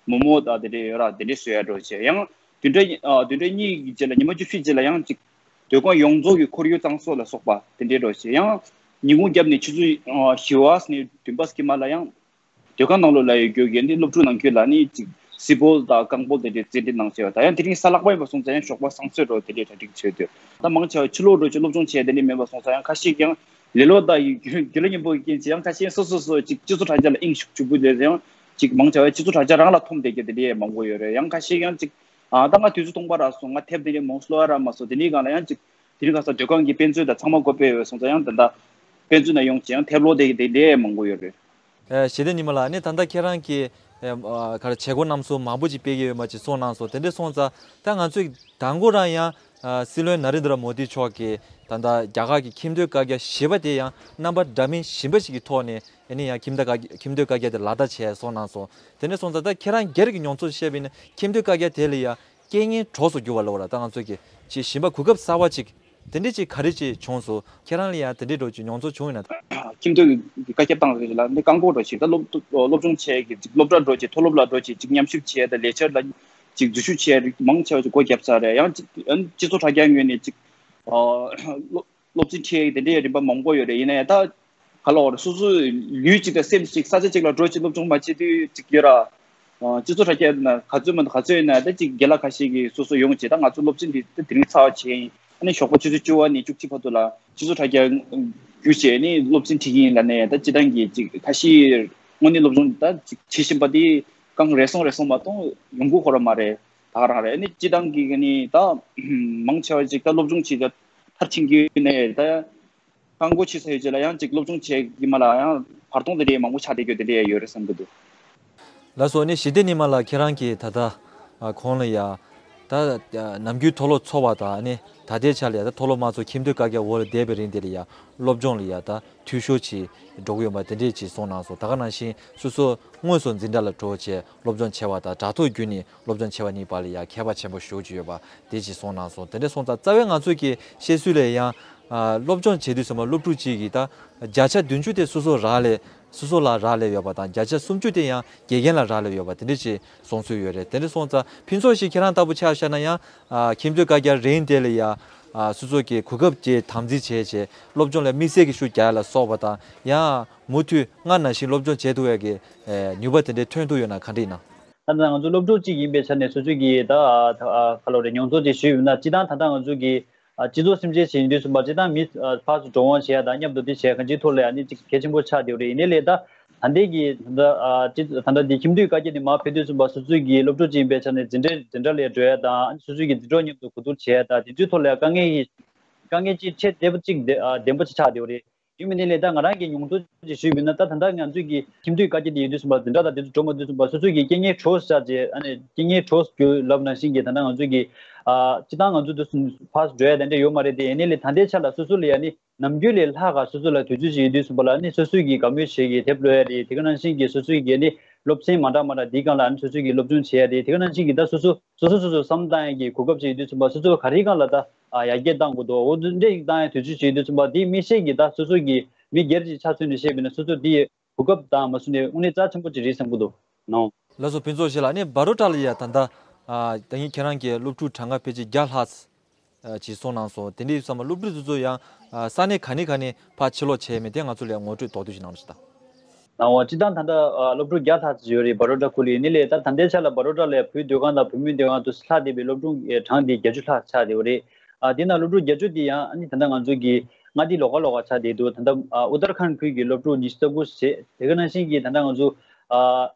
མོག་མོག་ད་དེ་འདྲས་ཡོད་ར། དེ་འདྲས་བཟོ་ཡ་འགྲོ་བྱས། ཡང་བདུན་ཕྲག་ཨ་བདུན་ཕྲག་གཉིས་ཀྱི་རྗེས་ལ་ཉི་མ་བཅུ་བཞི་རྗེས་ལ་ཡང་གཅིག་སྡོད་ཁང་ཡོངས་རྫོགས་ཀྱི་ཁོར་ཡུག་གཙང་བཟོ་ལ་སོགས་པ་དེ་འདྲས་འགྲོ་བྱས། ཡང་ཉིན་གུང་རྒྱབ་ནས་ཆུ་ཚོད་ཨ་བཞི་པ་ནས་བདུན་པ་ཀྱི་མ་ལ་ཡང་སྡོད་ཁང་ནང་ལོགས་ལ་ཡོད་རྒྱུ་གི་ནི་སློབ་ཕྲུག་ནང་ཁུལ་ལ་ནི་ཅིག་བསིལ་པོ་དང་རྐང་སྤོལ་དེ་འདྲའི་རྩེད་འགྲན་གནང་བྱས་པ་དང་། ཡང་དེ་རིང་གཟའ་ལྷག་པ་ཡིན་པ་སོང་ཙང་ཡང་ཞོགས་པ་བསང་གསོལ་འགྲོ་དེ་འདྲའི་གྲ་སྒྲིག་བྱས་འདུག་ད་མང་ཆེ་བ་ཕྱི་ལོགས་འགྲོ་ཆེད་སློབ་སྦྱོང་བྱས་དེ་འདྲ་མེད་པ་སོང་ཙང་ཡང་ཁ་ཤས་ཀྱང་ལེ་ལོ་དང་ཡིད་འགྱུར་ལ་སྙོམས་པོ་རྐྱེན་བྱས་ཡང་ཁ་ཤས་སོ་སོ་སོ་ཅིག་སྤྱི་ཚོགས་དྲ་རྒྱ་ལ་དབྱིངས་ཞུགས་ཞུགས་པོ་དེ་ཡང་ཅིག་མང་ཆེ་བ་སྤྱི་ཚོགས་དྲ་རྒྱ་རང་ལ་འཐོམ་བསྡད་རྒྱུ་དེ་འདྲའི་མང་པོ་ཡོད་རེད། ཡང་ཁ་ཤས་ཀྱང་ཅིག་ཨ་ད་ང་དུས་ཚོད་སྟོང་པ་རག་སོང་། ང་དེབ་དེ་འདྲའི་མང་པོ་ཀློག་ཡ་རག་མ་སོང་། དེ་འདྲའི་སྒང་ལ་ཡང་ཅིག་དེ་རིང་ཁ་སང་སྡོད་ཁང་གི་དཔེ་མཛོད་དང་ཚང་མ་སྒོ་ཕྱེ་ཡོད་སོང་ཙང་ཡང་ད་ལྟ་དཔེ་མཛོད་ནང་ཡོང་བྱས་ཡང་དེབ་ཀློག་བསྡད་ཀྱི་དེ་འདྲའི་མང་པོ་ཡོད་རེད། ཨེ་ཞི་བདེ་ཉི་མ་ལགས། ཨ་ནི་ད་ལྟ་ཁྱེད་རང་གིས་ཨེ་ཨ་ག་རེ་བྱེད་སྒོ་རྣམ་གསུམ་མང་པོ་ཅིག་སྤེལ་གྱི་ཡོད་མ་ཅིག་གསུངས་གནང་སོང་། དེ་འདྲ་སོང་ཙང་ད་ང་ཚོས་དང་པོ་རང་ཡང་ཨ་སྲིད་བློན་ན་རེན་དྲ་མོ་དི་མཆོག་གིས་ད་ལྟ་རྒྱ་གར་གྱི་ཁྱིམ་སྡོད་བཀའ་རྒྱ་བཞི་པ་དེ་ཡང་རྣམ་པ་འདྲ་མིན་གཞན་པ་ཞིག་གི་ཐོག་ནས་ཨ་ནི་ཡང་ཁྱིམ་སྡོད་བཀའ་ཁྱིམ་སྡོད་བཀའ་རྒྱ་དེ་ལག་བསྟར་བྱས་གསུངས་གནང་སོང་། དེ་འདྲ་སོང་ཙང་ད་ཁྱེད་རང་སྒེར་གྱི་མྱོང་ཚོར་བཤད་པ་ཡིན་ན་ཁྱིམ་སྡོད་བཀའ་རྒྱ་དེ་ལ་ཡང་རྐྱེན་ངན་གྲོགས་སུ་གྱུར་པ་ལབ་པ་ར། ད་ང་ཚོ་གི་ཅིག་གཞན་པ་གོ་སྐབས་གསར་པ་ཅིག་དེ་འདྲས་ཅིག་ག་རེ་ཅིག་བྱུང་སོང་། ཁྱེད་རང་ལ་ཡང་དེ་འདྲས་འགྲོ་ཅིག་མྱོང་ཚོར་བྱུང་ཡོད་ན། ཁྱིམ་སྡོད་ཀྱི་བཀའ་ཁྱབ་བཏང་ཟེར་ལ་འདི་བཀག་འགོག་འགྲོ་ཅིག་ད་སློབ་སློབ་སྦྱོང་བྱས་ཀྱི་ཅིག་སློབ་གྲྭ་འགྲོ་ཅིག་མཐོ་སློབ་ལ་འགྲོ་ཅིག་ཅིག་མཉམ་ཞུགས་བྱས་ད་ལས་འཆར་ལ་ཅིག་འཛུལ་ཞུགས་བྱས་རིགས་མང་ཆེ་བ་ཅིག་སྒོ་བརྒྱབ་ཚར་རེད། ཡང་ཅིག་སྤྱི་ཚོགས་དྲ་རྒྱ་ངོས་ནས་ཅིག་སློབ་སློབ་ཚན་ཁྲིད་དེ་འདྲའི་རིམ་པ་མང་པོ་ཡོད་རེད། ཡིན་ན་ཡང་ད་ག་ལ་བར་སོ་སོའི་ལུས་གཅིག་དང་སེམས་གཅིག་ས་ཆ་གཅིག་ལ་འགྲོ་ཅིག་སློབ་སྦྱོང་མ་བྱེད་དུས་གཅིག་ཡོད་ར། སྤྱི་ཚོགས་དྲ་རྒྱ་ན་ག་ཚོད་མ་ག་ཚོད་ཡིན་ན་ད་ཅིག་རྒན་ལགས་ཁ་ཤས་ཀྱིས་སོ་སོ་ཡོང་བྱས་ད་ང་ཚོ་སློབ་ཚན་འདི་ད་དེ་རིང་ཚར་བ་བྱས་ཡིན། ཨ་ནི་ཞོགས་པ་ཆུ་ཚོད་བཅུ་པ་ནས་བཅུ་གཅིག་བར་དུ་ལ་སྤྱི་ཚོགས་དྲ་རྒྱ་བརྒྱུད་བྱས་ནི་སློབ་ཚན་ཁྲིད་ཀྱི་ཡིན་ལབ་ནས་ད་སྤྱི་བཏང་གི་ཅིག་ཁ་ཤས་དངོས་གནས་སློབ་སྦྱོང་ད་ཅིག་བྱེད་བཞིན་པ་འདི་རྐང་རེ་ཟུང་རེ་ཟུང་མ་གཏོགས་ཡོང་གི་ཡོད་མ་རེད། ད་ག་རང་རེད། ཨ་ནི་སྤྱི་བཏང་གི་ནི་ད་མང་ཆེ་བ་ཅིག་ད་སློབ་སྦྱོང་བྱེད་ད་མཐར་ཕྱིན་གྱི་ནས་ད། བཀག་འགོག་བྱེད་ས་ཡོད་ཅེས་ལ་ཡང་ཅིག་སློབ་སྦྱོང་བྱེད་ཀྱི་མ་ལ་ཡང་བར་སྟོང་དེ་འདྲའི་མང་པོ་ཆགས་བསྡད་རྒྱུ་དེ་འདྲའི་ཡོད་རེད་བསམ་གྱི་འདུག་ལགས་སོ། ཨ་ནི་ཞི་བདེ་ཉི་མ་ལགས་ཁྱེད་རང་གིས་ད་ལྟ་ཨ་ཁོང་ལ་ཡ་ད་ཨ་ནམ་རྒྱུན་མཐོ་སློབ་འཚོགས་པ་དང་ཨ་ནི་ད་ལྟའི་ཆ་ལ་ཡ་ད་མཐོ་སློབ་མ་ཚོ་ཁྱིམ་སྡོད་བཀའ་རྒྱ་འོག་ལ་བསྡད་པའི་རིང་དེ་ལ་ཡ་སློབ་སྦྱོང་ལ་ཡ་ད་འཐུས་ཤོར་ཅིག་འགྲོ་གི་ཡོད་པ་དེ་འདྲས་ཅིག་གསུངས་གནང་སོང་། ད་ག་ནང་བཞིན་སོ་སོ་དངོས་སུ་འཛིན་གྲྭ་ལ་འགྲོ་བྱས་སློབ་སྦྱོང་བྱས་པ་དང་དྲ་ཐོག་བརྒྱུད་ནས་སློབ་སྦྱོང་བྱས་པ་གཉིས་བར་ལ་ཡ་ཁྱད་པར་ཆེན་པོ་ཞེ་པོ་ཅིག་ཡོད་པ་དེ་ཅིག་གསུངས་གནང་སོང་། དེ་འདྲས་སོང་ཙང་རྩ་བའི་ང་ཚོ་གི་བཤད་སྲོལ་ལ་ཡང་ཨ་སློབ་སྦྱོང་བྱེད་དུས་ཙམ་པ་སློབ་ཕྲུག་ཅིག་གིས་ད་བརྒྱ་ཆ་བདུན་ཅུ་དེ་སོ་སོ་རག་ལས་སོ་སོ་ལ་རག་ལས་ཡོད་པ་དང་བརྒྱ་ཆ་སུམ་ཅུ་དེ་ཡང་དགེ་རྒན་ལ་རག་ལས་ཡོད་པ་དེ་འདྲ་ཅིག་གསུང་སྲོལ་ཡོད་རེད། དེ་འདྲ་སོང་ཙང་ཕུན་ཚོགས་ཞིག་ཁྱེད་རང་ལྟ་བུ་ཆ་བཞག་ན་ཡང་ཨ་ཁྱིམ་སྡོད་བཀའ་རྒྱ་རིང་དེ་ལ་ཡང་ཨ་སོ་སོ་གི་གོ་སྐབས་ཅིག་དམ་འཛིན་བྱས་བྱས་སློབ་སྦྱོང་ལ་དམིགས་བསལ་གྱི་ཤུགས་རྒྱག་ཡ་ལ་སོགས་པ་དང་ཡང་མུ་མཐུད་སྔར་ནང་བཞིན་སློབ་སྦྱོང་བྱེད་ཐུབ་ཡ་གི་ཨ་ནུས་པ་དེ་འདྲ་ཐོན་ཐུབ་ཡོད་ན་ག་འདྲ་ཡིན་ན། ད་ང་ཚོ་སློབ་ཕྲུག་ཅིག་ཡིན་པའི་ཆ་ནས་སོ་སོ་གི་ད་ཨ་ཁ་ལོ་རེ་མྱོང་ཚོར་ཅིག་ཞུས་ཡོད་ན་སྤྱིར་བཏང་ད་ལྟ་ང་ཚོ་གི་ཨ་སྤྱི་ཚོགས་སེམས་ཅན་ཞིག་ཡིན་དུས་ཙམ་པ་སྤྱིར་བཏང་མི་ཨ་ཕར་ཚུར་འགྲོ་འོང་བྱེད་ཡ་དང་མཉམ་དུ་དེ་བྱེད་ཡ་གང་ཅིའི་ཐོག་ལ་ཡང་ནི་ཅིག་གལ་ཆེན་པོ་ཆགས་བསྡད་ཡོད་རེད། ཡིན་ནའི་ལས་ད་ད་ལྟའི་གི་ད་ལྟ་ཨ་སྤྱི་ད་ལྟ་འདི་ཁྱིམ་སྡོད་བཀའ་རྒྱ་འདི་མར་ཕེབས་དུས་ཙམ་པ་སོ་སོའི་གི་སློབ་ཕྲུག་ཅིག་ཡིན་པའི་ཆ་ནས་འཛིན་གྲྭ་འཛིན་གྲྭ་ལ་འགྲོ་ཡ་དང་སོ་སོའི་གི་འཛིན་གྲོགས་མཉམ་དུ་གོ་བསྡུར་བྱེད་ཡ་དང་དེ་ཚོའི་ཐོག་ལ་ཡང་དཀའ་ངལ་ཡི་དཀའ་ངལ་ཅིག་ཆེས་ལྡན་པ་ཅིག་ལྡན་ཨ་ལྡན་པ་ཅིག་ཆགས་བསྡད་ཡོད་རེད། ཡིན་མིན་ནི་ལས་ད་ང་རང་གི་མྱོང་ཚོར་ཅིག་ཞུས་པ་ཡིན་ན་ད་ད་ལྟ་ང་ཚོས་ཀྱི་ཁྱིམ་སྡོད་བཀའ་རྒྱ་དེ་ཡིན་དུས་ཙམ་པ་འཛིན་གྲྭ་དང་དེ་ཚོ་འགྲོ་མ་དུས་ཙམ་པ་སོ་སོ་གི་རྐྱེན་ངན་གྲོགས་བྱ་བྱེད་ཨ་ནི་རྐྱེན་ངན་གྲོགས་རྒྱུ་ལབ་ནང་བཞིན་གྱི་ད་ལྟ་ང་ཚོས་ཀྱི་ཨ་སྤྱི་བཏང་ང་ཚོ་དུ་ཕར་འགྲོ་ཡ་དེ་འདྲ་ཡོད་མ་རེད་དེ་ཡིན་ནི་ལས་ད་ལྟའི་ཆ་ལ་སོ་སོ་ལ་ཡ་ནི་ནམ་རྒྱུན་ལས་ལྷག་ག་སོ་སོ་ལ་དུས་ཚོད་ཅིག་ཡོད་དུས་ཙམ་པ་ལ་ནི་སོ་སོས་ཀྱི་དགའ་མོས་བྱེད་ཀྱི་དེབ་ཀློག་ཡ་རེད། དེ་ག་ནང་བཞིན་གྱི་སོ་སོས་ཀྱི་ནི་སློབ་ཚན་མ་འདྲ་མ་འདྲ་འདིའི་སྒང་ལ་ནི་སོ་སོས་ཀྱི་སློབ་སྦྱོང་བྱེད་ཡ་རེད། དེ་ག་ནང་བཞིན་གྱི་ད་སོ་སོ་སོ་སོ་སོ་སོ་བསམ་བཏང་ཡས་ཀྱི་གོ་སྐབས་ཅིག་ཡོད་དུས་ཙམ་པ་སོ་སོ་ག་རེའི་སྒང་ལ་ད་ཨ་ཡར་རྒྱས་གཏང་དགོས་འདུག་འོ་འདི་འདྲ་ཞིག་གཏང་ཡས་དུས་ཚོད་ཅིག་ཡོད་དུས་ཙམ་པ་དེའི་དམིགས་བསལ་གྱི་ད་སོ་སོ་གི་མི་སྒེར་གྱི་ཆ་མཚོན་ནས་བཤད་པ་ཡིན་ན་སོ་སོ་དེ་གོ་སྐབས་དང་མ་སོང་ནས་དངོས་གནས་རྩ་ཆེན་པོ་ཅིག་རེད་བསམ་གྱི་འདུག་ནོ། ལགས་སོ། ཕུན་ཚོགས་ཞིག་ལགས། ཨ་ནི་བ་རོ་ཊ་ལ་ཡ་ད་ལྟ་ཨ་ད་ངས་ཁྱེད་རང་གི་སློབ་ཕྲུག་གྲངས་ཀ་ཕལ་ཆེར་བརྒྱ་ལྷག་ཅིག་སོང་གནང་སོང་། དེ་འདྲའི་བསམ་པ་སློབ་ཕྲུག་དེ་ཚོ་ཡང་ཨ་ས་གནས་ག་ནས་ག་ནས་ཕར་ཕྱིར་ལོག་བྱས་མེད་དེ་ང་ཚོ་ལ་ངོ་སྤྲོད་མདོར་བསྡུས་ཤིག་གནང་རོགས་ཞུ་དང་། ལགས་འོ། སྤྱིར་བཏང་ད་ལྟ་ཨ་སློབ་ཕྲུག་བརྒྱ་ལྷག་ཙམ་ཡོད་རེད་བ་རོ་ཊ་ཁུལ་ལ། ཡིན་ནའི་ལས་ད་ད་ལྟའི་ཆ་ལ་བ་རོ་ཊ་ལ་བོད་སྡོད་ཁང་དང་བུད་མེད་སྡོད་ཁང་དུ་ལྷག་བསྡད་པའི་སློབ་ཕྲུག་གྲངས་དེ་བརྒྱད་ཅུ་ལྷག་ཆགས་བསྡད་ཡོད་རེད། ཨ་དེ་ནང་སློབ་ཕྲུག་བརྒྱད་ཅུ་དེ་ཡང་ཨ་ནི་ད་ལྟ་ང་ཚོ་གི་མངའ་སྡེ་ལོགས་ཀ་ལོགས་ཀ་ཆགས་བསྡད་འདུག་ད་ལྟ་ཨ་ཨུ་ཏར་ཁཱན་ཁུལ་གྱི་སློབ་ཕྲུག་ཉི་ཤུ་རྩ་དགུ་བྱས། དེ་ག་ནང་བཞིན་གྱི་ད་ལྟ་ང་ཚོ་ཨ་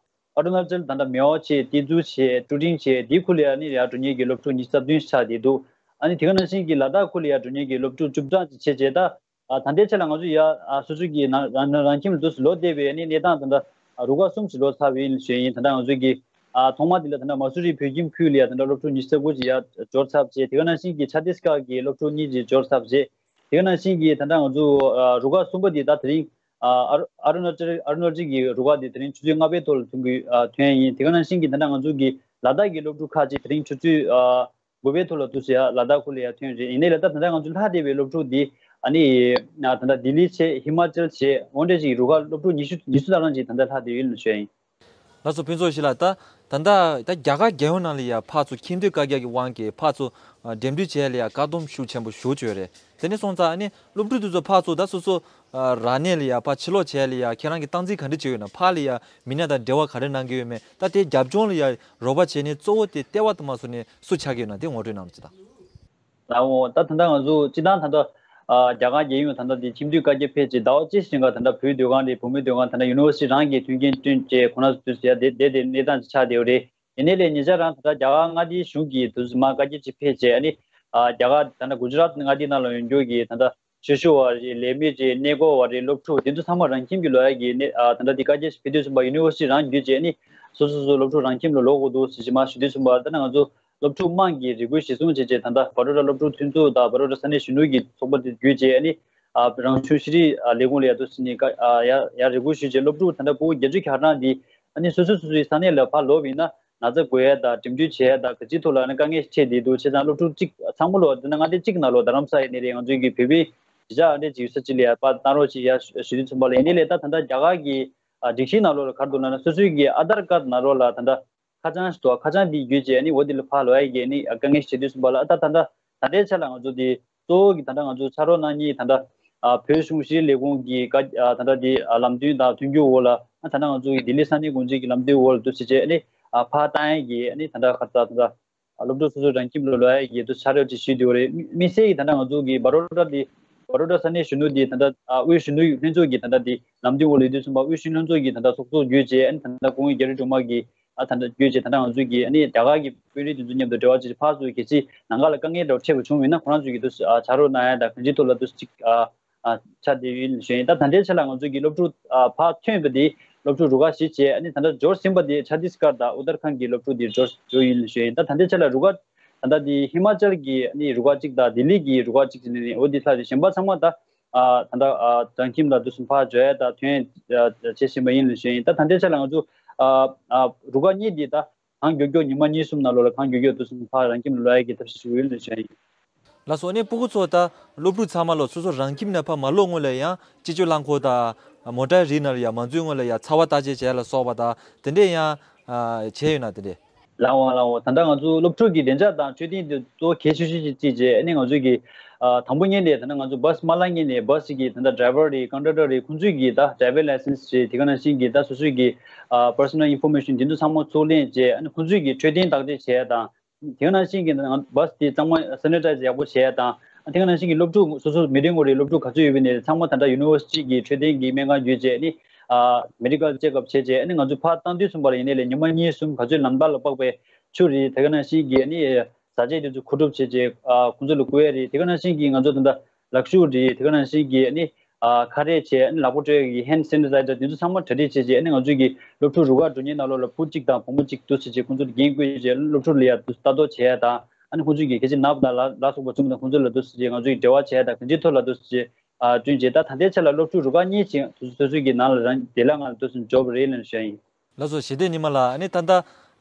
ཨ་རུ་ན་ཅལ་ད་ལྟ་མེའོ་བྱས་ཏི་ཛུ་བྱས་ཀྲུ་ཀྲིང་བྱས་དེའི་ཁུལ་ལ་ཨ་ནི་ཡར་འགྲོ་མཁན་གྱི་སློབ་ཕྲུག་ཉི་ཤུ་རྩ་བདུན་ཆགས་བསྡད་འདུག་ཨ་ནི་དེ་ག་ནང་བཞིན་གྱི་ལ་དྭགས་ཁུལ་ལ་ཡར་འགྲོ་མཁན་གྱི་སློབ་ཕྲུག་བཅུ་གྲངས་ཅིག་བྱས་བྱས་ད། ཨ་ད་ལྟའི་ཆ་ལ་ང་ཚོ་ཡ་ཨ་སོ་སོ་གི་ནང་རང་རང་རང་ཁྱིམ་ལ་དུས་སུ་ལོག་བསྡད་པའི་ཨ་ནི་གནས་སྟངས་ད་ལྟ་ཨ་རུ་ཁག་གསུམ་ཞིག་ལོག་ཚར་བ་ཡིན་ཞུས་ཡིན། ད་ལྟ་ང་ཚོ་གི་ཨ་ཐོག་མ་དེ་ལ་ད་ལྟ་མ་སུ་རི་བོད་ཁྱིམ་ཁུལ་ལ་ཡ་ད་ལྟ་སློབ་ཕྲུག་ཉི་ཤུ་རྩ་དགུ་ཅིག་ཡ་འབྱོར་ཚར་བ་བྱས། དེ་ག་ནང་བཞིན་གྱི་ཆ་ཏིས་ཀར་གྱི་སློབ་ཕྲུག་གཉིས་ཅིག་འབྱོར་ཚར་བ་བྱས། དེ་ག་ནང་བཞིན་གྱི་ད་ལྟ་ང་ཚོ་ཨ་རུ་ཁག་གསུམ་པ་དེ་ད་དེ་རིང་ཨ་ཨ་རུ་ཨ་རུ་ན་ཅལ་ཨ་རུ་ན་ཅལ་གྱི་རུ་ཁག་དེ་དེ་རིང་ཆུ་ཚོད་ལྔ་པའི་ཐོག་ལ་ཐོན་གི་ཨ་ཐོན་ཡིན། དེ་ག་ནང་བཞིན་གྱི་ད་ལྟ་ང་ཚོ་གི་ལ་དྭགས་ཀྱི་སློབ་ཕྲུག་ཁག་ཅིག་དེ་རིང་ཆུ་ཚོད་ཨ་དགུ་པའི་ཐོག་ལ་དུས་སུ་ཡ་ལ་དྭགས་ཁུལ་ལ་ཡ་ཐོན་རེད། ཡིན་ནའི་ལ་ད་ད་ལྟ་ང་ཚོ་ལྷག་བསྡད་པའི་སློབ་ཕྲུག་འདི་ཨ་ནི་ད་ལྟ་ལྡི་ལི་བྱས་ཧི་མ་ཅལ་བྱས་འོ་འདྲ་ཞིག་རུ་ཁག་སློབ་ཕྲུག་ཉི་ཤུ་ཉི་ཤུ་ལྷག་ཙམ་ཅིག་ད་ལྟ་ལྷག་བསྡད་ཡོད་ལ་ཞུ་ཡ་ཡིན། ལགས་སོ། ཕུན་ཚོགས་ཞིག་ལགས། ད་ད་ལྟ་ད་རྒྱ་གར་རྒྱལ་ཡོངས་ནང་ལ་ཡ་ཕར་ཚུར་ཁྱིམ་སྡོད་བཀའ་རྒྱ་གི་དབང་གིས་ཕར་ཚུར་ཨ་འགྲིམ་འགྲུལ་བྱས་ལ་ཡ་བཀག་སྡོམ་ཤུགས་ཆེན་པོ་ཞུ་བཅུག་ཡོད་རེད། དེ་ནས་སོང་ཙང་ཨ་ནི་སློབ་ཕྲུག་དེ་ཚོ་ཕར་ཚུར་ད་སོ་སོ་ཨ་རང་གནས་ལ་ཡ་ཕར་ཕྱིར་ལོག་བྱས་ལ་ཡ་ཁྱེད་རང་གི་སྟངས་འཛིན་ག་འདྲ་བྱས་ཡོད་ན། ཕར་ལ་ཡ་མི་སྣ་དང་འབྲེལ་བ་ག་རེ་གནང་གི་ཡོད་མེད། ད་དེ་རྒྱབ་ལྗོངས་ལ་ཡ་རོགས་པ་བྱས་ནས་གཙོ་བོ་དེ་ལྟེ་བ་དུ་མ་སོང་ནས་སུ་ཆགས་ཀྱི་ཡོད་ན་དེ་ངོ་སྤྲོད་གནང་རོགས་བྱེད་དང་། ལགས་འོ། ད་ད་ལྟ་ང་ཚོ་སྤྱི་བཏང་ད་ལྟ་ཨ་རྒྱ་གར་རྒྱལ་ཡོངས་ད་ལྟ་དེ་ཁྱིམ་སྡོད་བཀའ་རྒྱ་ཕེབས་རྗེས་ཟླ་བ་གཅིག་ཞིག་ག་ད་ལྟ་བོད་སྡོད་ཁང་རེད་བུད་མེད་སྡོད་ཁང་ད་ལྟ་ཡུ་ནི་ཝར་སི་ཊི་རང་གི་མཐུན་རྐྱེན་བསྐྲུན་བྱས་ཁོ་ན་ཚོ་དུས་སུ་ཡ་དེ་དེ་དེ་གནས་སྟངས་ཅིག་ཆགས་བསྡད་ཡོད་རེད། ཡིན་ནའི་ལས་ཉེ་ཆར་རང་ད་ལྟ་རྒྱ་གར་མངའ་སྡེའི་གཞུང་གིས་དུས་སུ་མ་བཀའ་རྒྱ་ཅིག་ཕེབས་བྱས་ཨ་ནི་ཨ་རྒྱ་གར་ད་ལྟ་གུ་ཇི་རཱཏ་མངའ་སྡེ་ནང་ལ་ཡོད་རྒྱུ་གི་ད་ལྟ་ཆོས་ཞུ་བ་རེད། ལས་མི་རེད། གནས་སྐོར་བ་རེད། སློབ་ཕྲུག་དེ་ཚོ་ཚང་མ་རང་ཁྱིམ་གྱི་ལོག་ཡ་གི་གནས་ཨ་ད་ལྟ་དེ་བཀའ་རྒྱ་ཞིག་ཕེབས་དུས་ཙམ་པ་ཡུ་ནི་ཝར་སི་ཊི་རང་བརྒྱུད་བྱས་ནི་སོ་སོ་སོ་སོ་སློབ་ཕྲུག་རང་ཁྱིམ་ལ་ལོག་དགོས་འདུག་ཟེར་གྱི་མ་ཞུ་དུས་ཙམ་པ་ད་ནང་ང་ཚོ་སློབ་ཕྲུག་དམངས་ཀྱི་རེ་སྐུལ་གཞིར་བཟུང་བྱས་བྱས་ད་ལྟ་བ་རོ་ཊ་སློབ་ཕྲུག་མཐུན་ཚོགས་དང་བ་རོ་ཊ་ས་གནས་གཞོན་ནུ་གི་ཚོགས་པ་དེ་བརྒྱུད་བྱས་ནི་ཨ་རང་གཞུང་ཤེས་རིག་ཨ་ལས་ཁུངས་ལ་ཡ་དུ་ཟིན་ནི་ཀ་ཨ་ཡ་ཡ་རེ་སྐུལ་ཞུས་བྱས་སློབ་ཕྲུག་ད་ལྟ་ཕྲུ་གུ་བརྒྱད་ཅུ་གྱ་གྲངས་འདི་ཨ་ནི་སོ་སོ་སོ་སོའི་ས་གནས་ལ་ཕར་ལོག་པ་ཡིན་ན། ན་ཚ་འགོས་ཡས་དང་འགྲིམ་འགྲུལ་བྱེད་ཡས་དང་ག་ཅིའི་ཐོག་ལ་ནི་དཀའ་ངལ་འཕྲད་བསྡད་འདུག་བྱས་ཙང་སློབ་ཕྲུག་གཅིག་ཚང་མ་ལོ་འདི་ན་མངའ་སྡེ་གཅིག་ནང་ལོ་རྡ་རམ་ས་ཡི་ནས་རེད། ང་ཚོའི་གི་བོད་པའི་གཞིས་ཆགས་ཨ་འདྲས་ཅིག་ཡོད་ས་ཅིག་ལ་ཡར་པར་བཏང་རོགས་ཅིག་ཡ་ཞུ་དུས་ཙམ་པ་ལ་ཡིན་ནའི་ལས་ད་ད་ལྟ་རྒྱ་གར་གི་ཨ་སྒྲིག་གཞི་ནང་ལོགས་ལ་ག་རེ་འདུག་ལབ་ན་སོ་སོའི་གི་ཨ་དྷར་ཀར་ནང་ལོགས་ལ་ད་ལྟ་ཁ་བྱང་ཞིག་འདུག་ཁ་བྱང་འདི་བརྒྱུད་བྱས་ནི་འོ་འདི་ལ་ཕར་ལོག་ཡ་གི་ནི་ཨ་དཀའ་ངལ་ཞིག་འཕྲད་དུས་ཙམ་པ་ལ་ཨ་ད་ད་ལྟ་ད་ལྟའི་ཆ་ལ་ང་ཚོ་འདི། གཙོ་བོ་གི་ད་ལྟ་ང་ཚོ་ཕྱག་རོགས་གནང་མཁན་ད་ལྟ་ཨ་བོད་གཞུང་ཤེས་རིག་ལས་ཁུངས་ཀྱི་བཀའ་ཨ་ད་ལྟ་དེ་ཨ་ལམ་སྟོན་དང་མཐུན་འགྱུར་འོག་ལ་ཨ་ད་ལྟ་ང་ཚོ་གི་ལྡི་ལི་ས་གནས་དགོན་སྡེ་གི་ལམ་སྟོན་འོག་ལ་དུ་ཞིག་བྱས་ཨ་ནི་ཨ་ཕར་བཏང་ཡས་ཀྱི་ཨ་ནི་ད་ལྟ་ཁ་ཚ་ད་ལྟ་ཨ་སློབ་ཕྲུག་སོ་སོ་རང་ཁྱིམ་ལ་ལོག་ཡས་ཀྱི་དུ་ཕྱག་རོགས་ཅིག་ཞུས་བསྡད་ཡོད་རེད། དམིགས་བསལ་གྱི་ད་ལྟ་ང་ཚོ་གི་བ་རོ་ཊ་དེ་བ་རོ་ཊ་ས་གནས་གཞོན་ནུ་དེ་ད་ལྟ་ཨ་དབུས་གཞོན་ནུ་ལྷན་ཚོགས་ཀྱི་ད་ལྟ་དེ་ལམ་སྟོན་འོག་ལ་ཡོད་དུས་ཙམ་པ་དབུས་གཞོན་ནུ་ལྷན་ཚོགས་ཀྱི་ད་ལྟ་ཚོགས་གཙོ་བརྒྱུད་བྱས་ཨ་ནི་ད་ལྟ་སྐུ་ངོ་རྒྱ་རི་སྒྲོལ་མ་གིས། ཨ་ད་ལྟ་བརྒྱུད་བྱས་ད་ལྟ་ང་ཚོས་ཀྱིས་ཨ་ནི་རྒྱ་གར་གྱི་དཔོན་རིགས་དེ་ཚོ་མཉམ་དུ་འབྲེལ་བ་བྱས་ཕར་ཚུར་གལ་སྲིད་ནང་ཁ་ལ་དཀའ་ངལ་འདྲ་བོ་འཕྲད་པ་བྱུང་བ་ཡིན་ན་ཁོ་རང་ཚོས་ཀྱིས་དུ་ཨ་ཕྱག་རོགས་གནང་ཡ་དང་གང་ཅིའི་ཐོག་ལ་དུ་ཅིག་ཨ་ཨ་ཆ་དེ་ཡིན་ཞུ་ཡིན། ད་ད་ལྟའི་ཆ་ལ་ང་ཚོས་ཀྱིས་སློབ་ཕྲུག་ཨ་ཕར་ཐོན་པ་དེ་ སློབ་ཕྲུག་རུ་ཁག་བཞི་བྱས། ཨ་ནི་ད་ལྟ་འབྱོར་ཟིན་པ་དེ་ཆ་ཏིས་ཀར་དང་ཨུ་ཏར་ཁན་གྱི་སློབ་ཕྲུག་དེ་འབྱོར་འབྱོར་ཡིན་ཞུ་ཡིན། ད་ད་ལྟའི་ཆ་ལ་རུ་ཁག་ད་ལྟ་དེ་ཧི་མ་ཅལ་གྱི་ཨ་ནི་རུ་ཁག་གཅིག་དང་ལྡི་ལི་གི་རུ་ཁག་གཅིག་བྱས་ནས་འོ་དེ་ལྷག་རེད། གཞན་པ་ཚང་མ་ད་ཨ་ད་ལྟ་ཨ་རང་ཁྱིམ་ལ་དུས་སུ་ཕར་འབྱོར་ཡ་ད་ཐོན་ཡ་བྱེད་བཞིན་པ་ཡིན་ལ་ཞུ་ཡིན། ད་ད་ལྟའི་ཆ་ལ་ང་ཚོ་ཨ་ཨ་རུ་ཁག་གཉིས་དེ་ད་གང་མགྱོགས་མགྱོགས་ཉི་མ་གཉིས་གསུམ་ནང་ལོགས་ལ་གང་མགྱོགས་མགྱོགས་དུས་སུ་ཕར་རང་ཁྱིམ་ལ་ལོག་ཡ་གི་ཐབས་ཤེས་ཞུ་ཡིན་ལ་ཞུ་ཡིན། ལགས་སོ། ཨ་ནི་སྤུ་གུ་ཚོ་ད་སློབ་ཕྲུག་ཚང་མ་ལ་སོ་སོ་རང་ཁྱིམ་ནས་ཕར་མ་ལོག་སྔོན་ལ་ཡང་སྤྱི་སྤྱོད་རླངས་འཁོར་དང་མོ་ཊའི་རིགས་ནང་ལ་ཡང་མ་འཛུལ་སྔོན་ལ་ཡང་ཚ་བ་བརྟག་དཔྱད་བྱས་ལ་སོགས་པ་དང་དེ་འདྲས་ཡང་ཨ་བྱས་ཡོད་ན་དེ་འདྲས། ལགས་འོང་ལགས་འོང་། ད་ལྟ་ང་ཚོ་སློབ་ཕྲུག་གི་བདེ་འཇགས་དང་འཕྲོད་བསྟེན་དེ་གཙོ་བོ་གལ་ཆེ་ཤོས་ཅིག་ཅིག་བྱས། ཨ་ནི་ང་ཚོ་གི་ཨ་དང་པོ་ཉིད་ནས་ད་ལྟ་ང་ཚོ་བྷ་སི་མ་ལངས་ཉིད་ནས་བྷ་སི་གི་ད་ལྟ་ཌ་རའི་ཝར་རེད། ཀོན་ཌག་ཊར་རེད། ཁོང་ཚོས་གི་ད་ཌ་རའི་ཝར་ལའི་སེན་སི་རེད། དེ་ག་ནང་བཞིན་གི་ད་སོ་སོའི་གི་ཨ་པར་སོ་ནལ་ཨིན་ཕོར་མེ་ཤན་དེ་ཚོ་ཚང་མ་ཚུར་ལེན་བྱས། ཨ་ནི་ཁོང་ཚོས་གི་འཕྲོད་བསྟེན་བརྟག་དཔྱད་བྱས་དང་། དེ་ནང་བཞིན་གྱི་ང་བྷ་སི་དེ་ཚང་མ་སེ་ནི་ཊའི་ཛི་ཡག་པོ་བྱས་དང་། དེ་ནང་བཞིན་གྱི་སློབ་ཕྲུག་སོ་སོ་མི་རེ་ངོ་རེ་སློབ་ཕྲུག་ག་ཚོད་ཡོད་པའི་ནས་ཚང་མ་ད་ལྟ་ཡུ་ནི་ཝར་སི་ཊི་གི་འཕྲོད་བསྟེན་གྱི་སྨན་ཁང་བརྒྱུད་བྱས་ནི་ཨ་མེ་ཌི་ཀལ་ཅེག་ཨབ་བྱས་རྗེས། ཨ་ནི་ང་ཚོ་ཕར་བཏང་དུས་ཙམ་པ་ལ་ཡིན་ནའི་ལས་ཉི་མ་གཉིས་གསུམ་ག་ཚོད་ལམ་ཐག་ལ་དཔག་པའི་ཆུ་རེད། དེ་ག་ནང་བཞིན་གྱི་ཨ་ནི་བཟའ་ཆས་དེ་ཚོ་མཁོ་སྒྲུབ་བྱས་རྗེས་ཨ་ཁོང་ཚོ་ལ་བསྐུར་ཡ་རེད། དེ་ག་ནང་བཞིན་གྱི་ང་ཚོ་ད་ལྟ་ལག་ཤུབས་རེད། དེ་ག་ནང་བཞིན་གྱི་ཨ་ནི། ཨ་ཁ་རས་བྱས། ཨ་ནི་ལག་པ་བཀྲུ་ཡག་གི་ཧེན་ཌི་སེ་ནི་ཊའི་ཛར་དེ་ཚོ་ཚང་མ་གྲ་སྒྲིག་བྱས་རྗེས། ཨ་ནི་ང་ཚོས་ཀྱི་སློབ་ཕྲུག་རུ་ཁག་འགྲོ་མཁན་ནང་ལོགས་ལ་ཕུད་གཅིག་དང་བུ་མོ་གཅིག་འདུག་ཟེར་རྗེས་ཁོང་ཚོར་འགན་བསྐུར་རྗེས་སློབ་ཕྲུག་ལ་ཡ་ལྟ་རྟོག་བྱས་ཡ་དང་། ཨ་ནི་ཁོང་ཚོས་ཀྱི་གལ་ཆེ་ནབ་དང་ལ་ལ་སོགས་པ་བཙུགས་དང་ཁོང་ཚོ་ལ་འདུག་ཟེར་རྗེས་ང་ཚོས་ཀྱི་འབྲེལ་བ་བྱས་དང་གང་ཅིའི་ཐོག་ལ་འདུག་ཟེར་རྗེས་ཨ་བསྐྲུན་རྗེས། ད་ད་ལྟའི་ཆ་ལ་སློབ་ཕྲུག་རུ་ཁག་གཉིས་ཅིག་སོ་སོ་སོ་སོའི་གི་ནང་ལ་རང་བདེ་བླག་ངང་ལ་འདུག་ཟེར་འབྱོར་བ་རེད་ལབ་ཞུ་ཡ་ཡིན། ལགས་སོ། ཞི་བདེ་ཉི་མ་ལགས། ཨ་ནི་ད་ལྟ་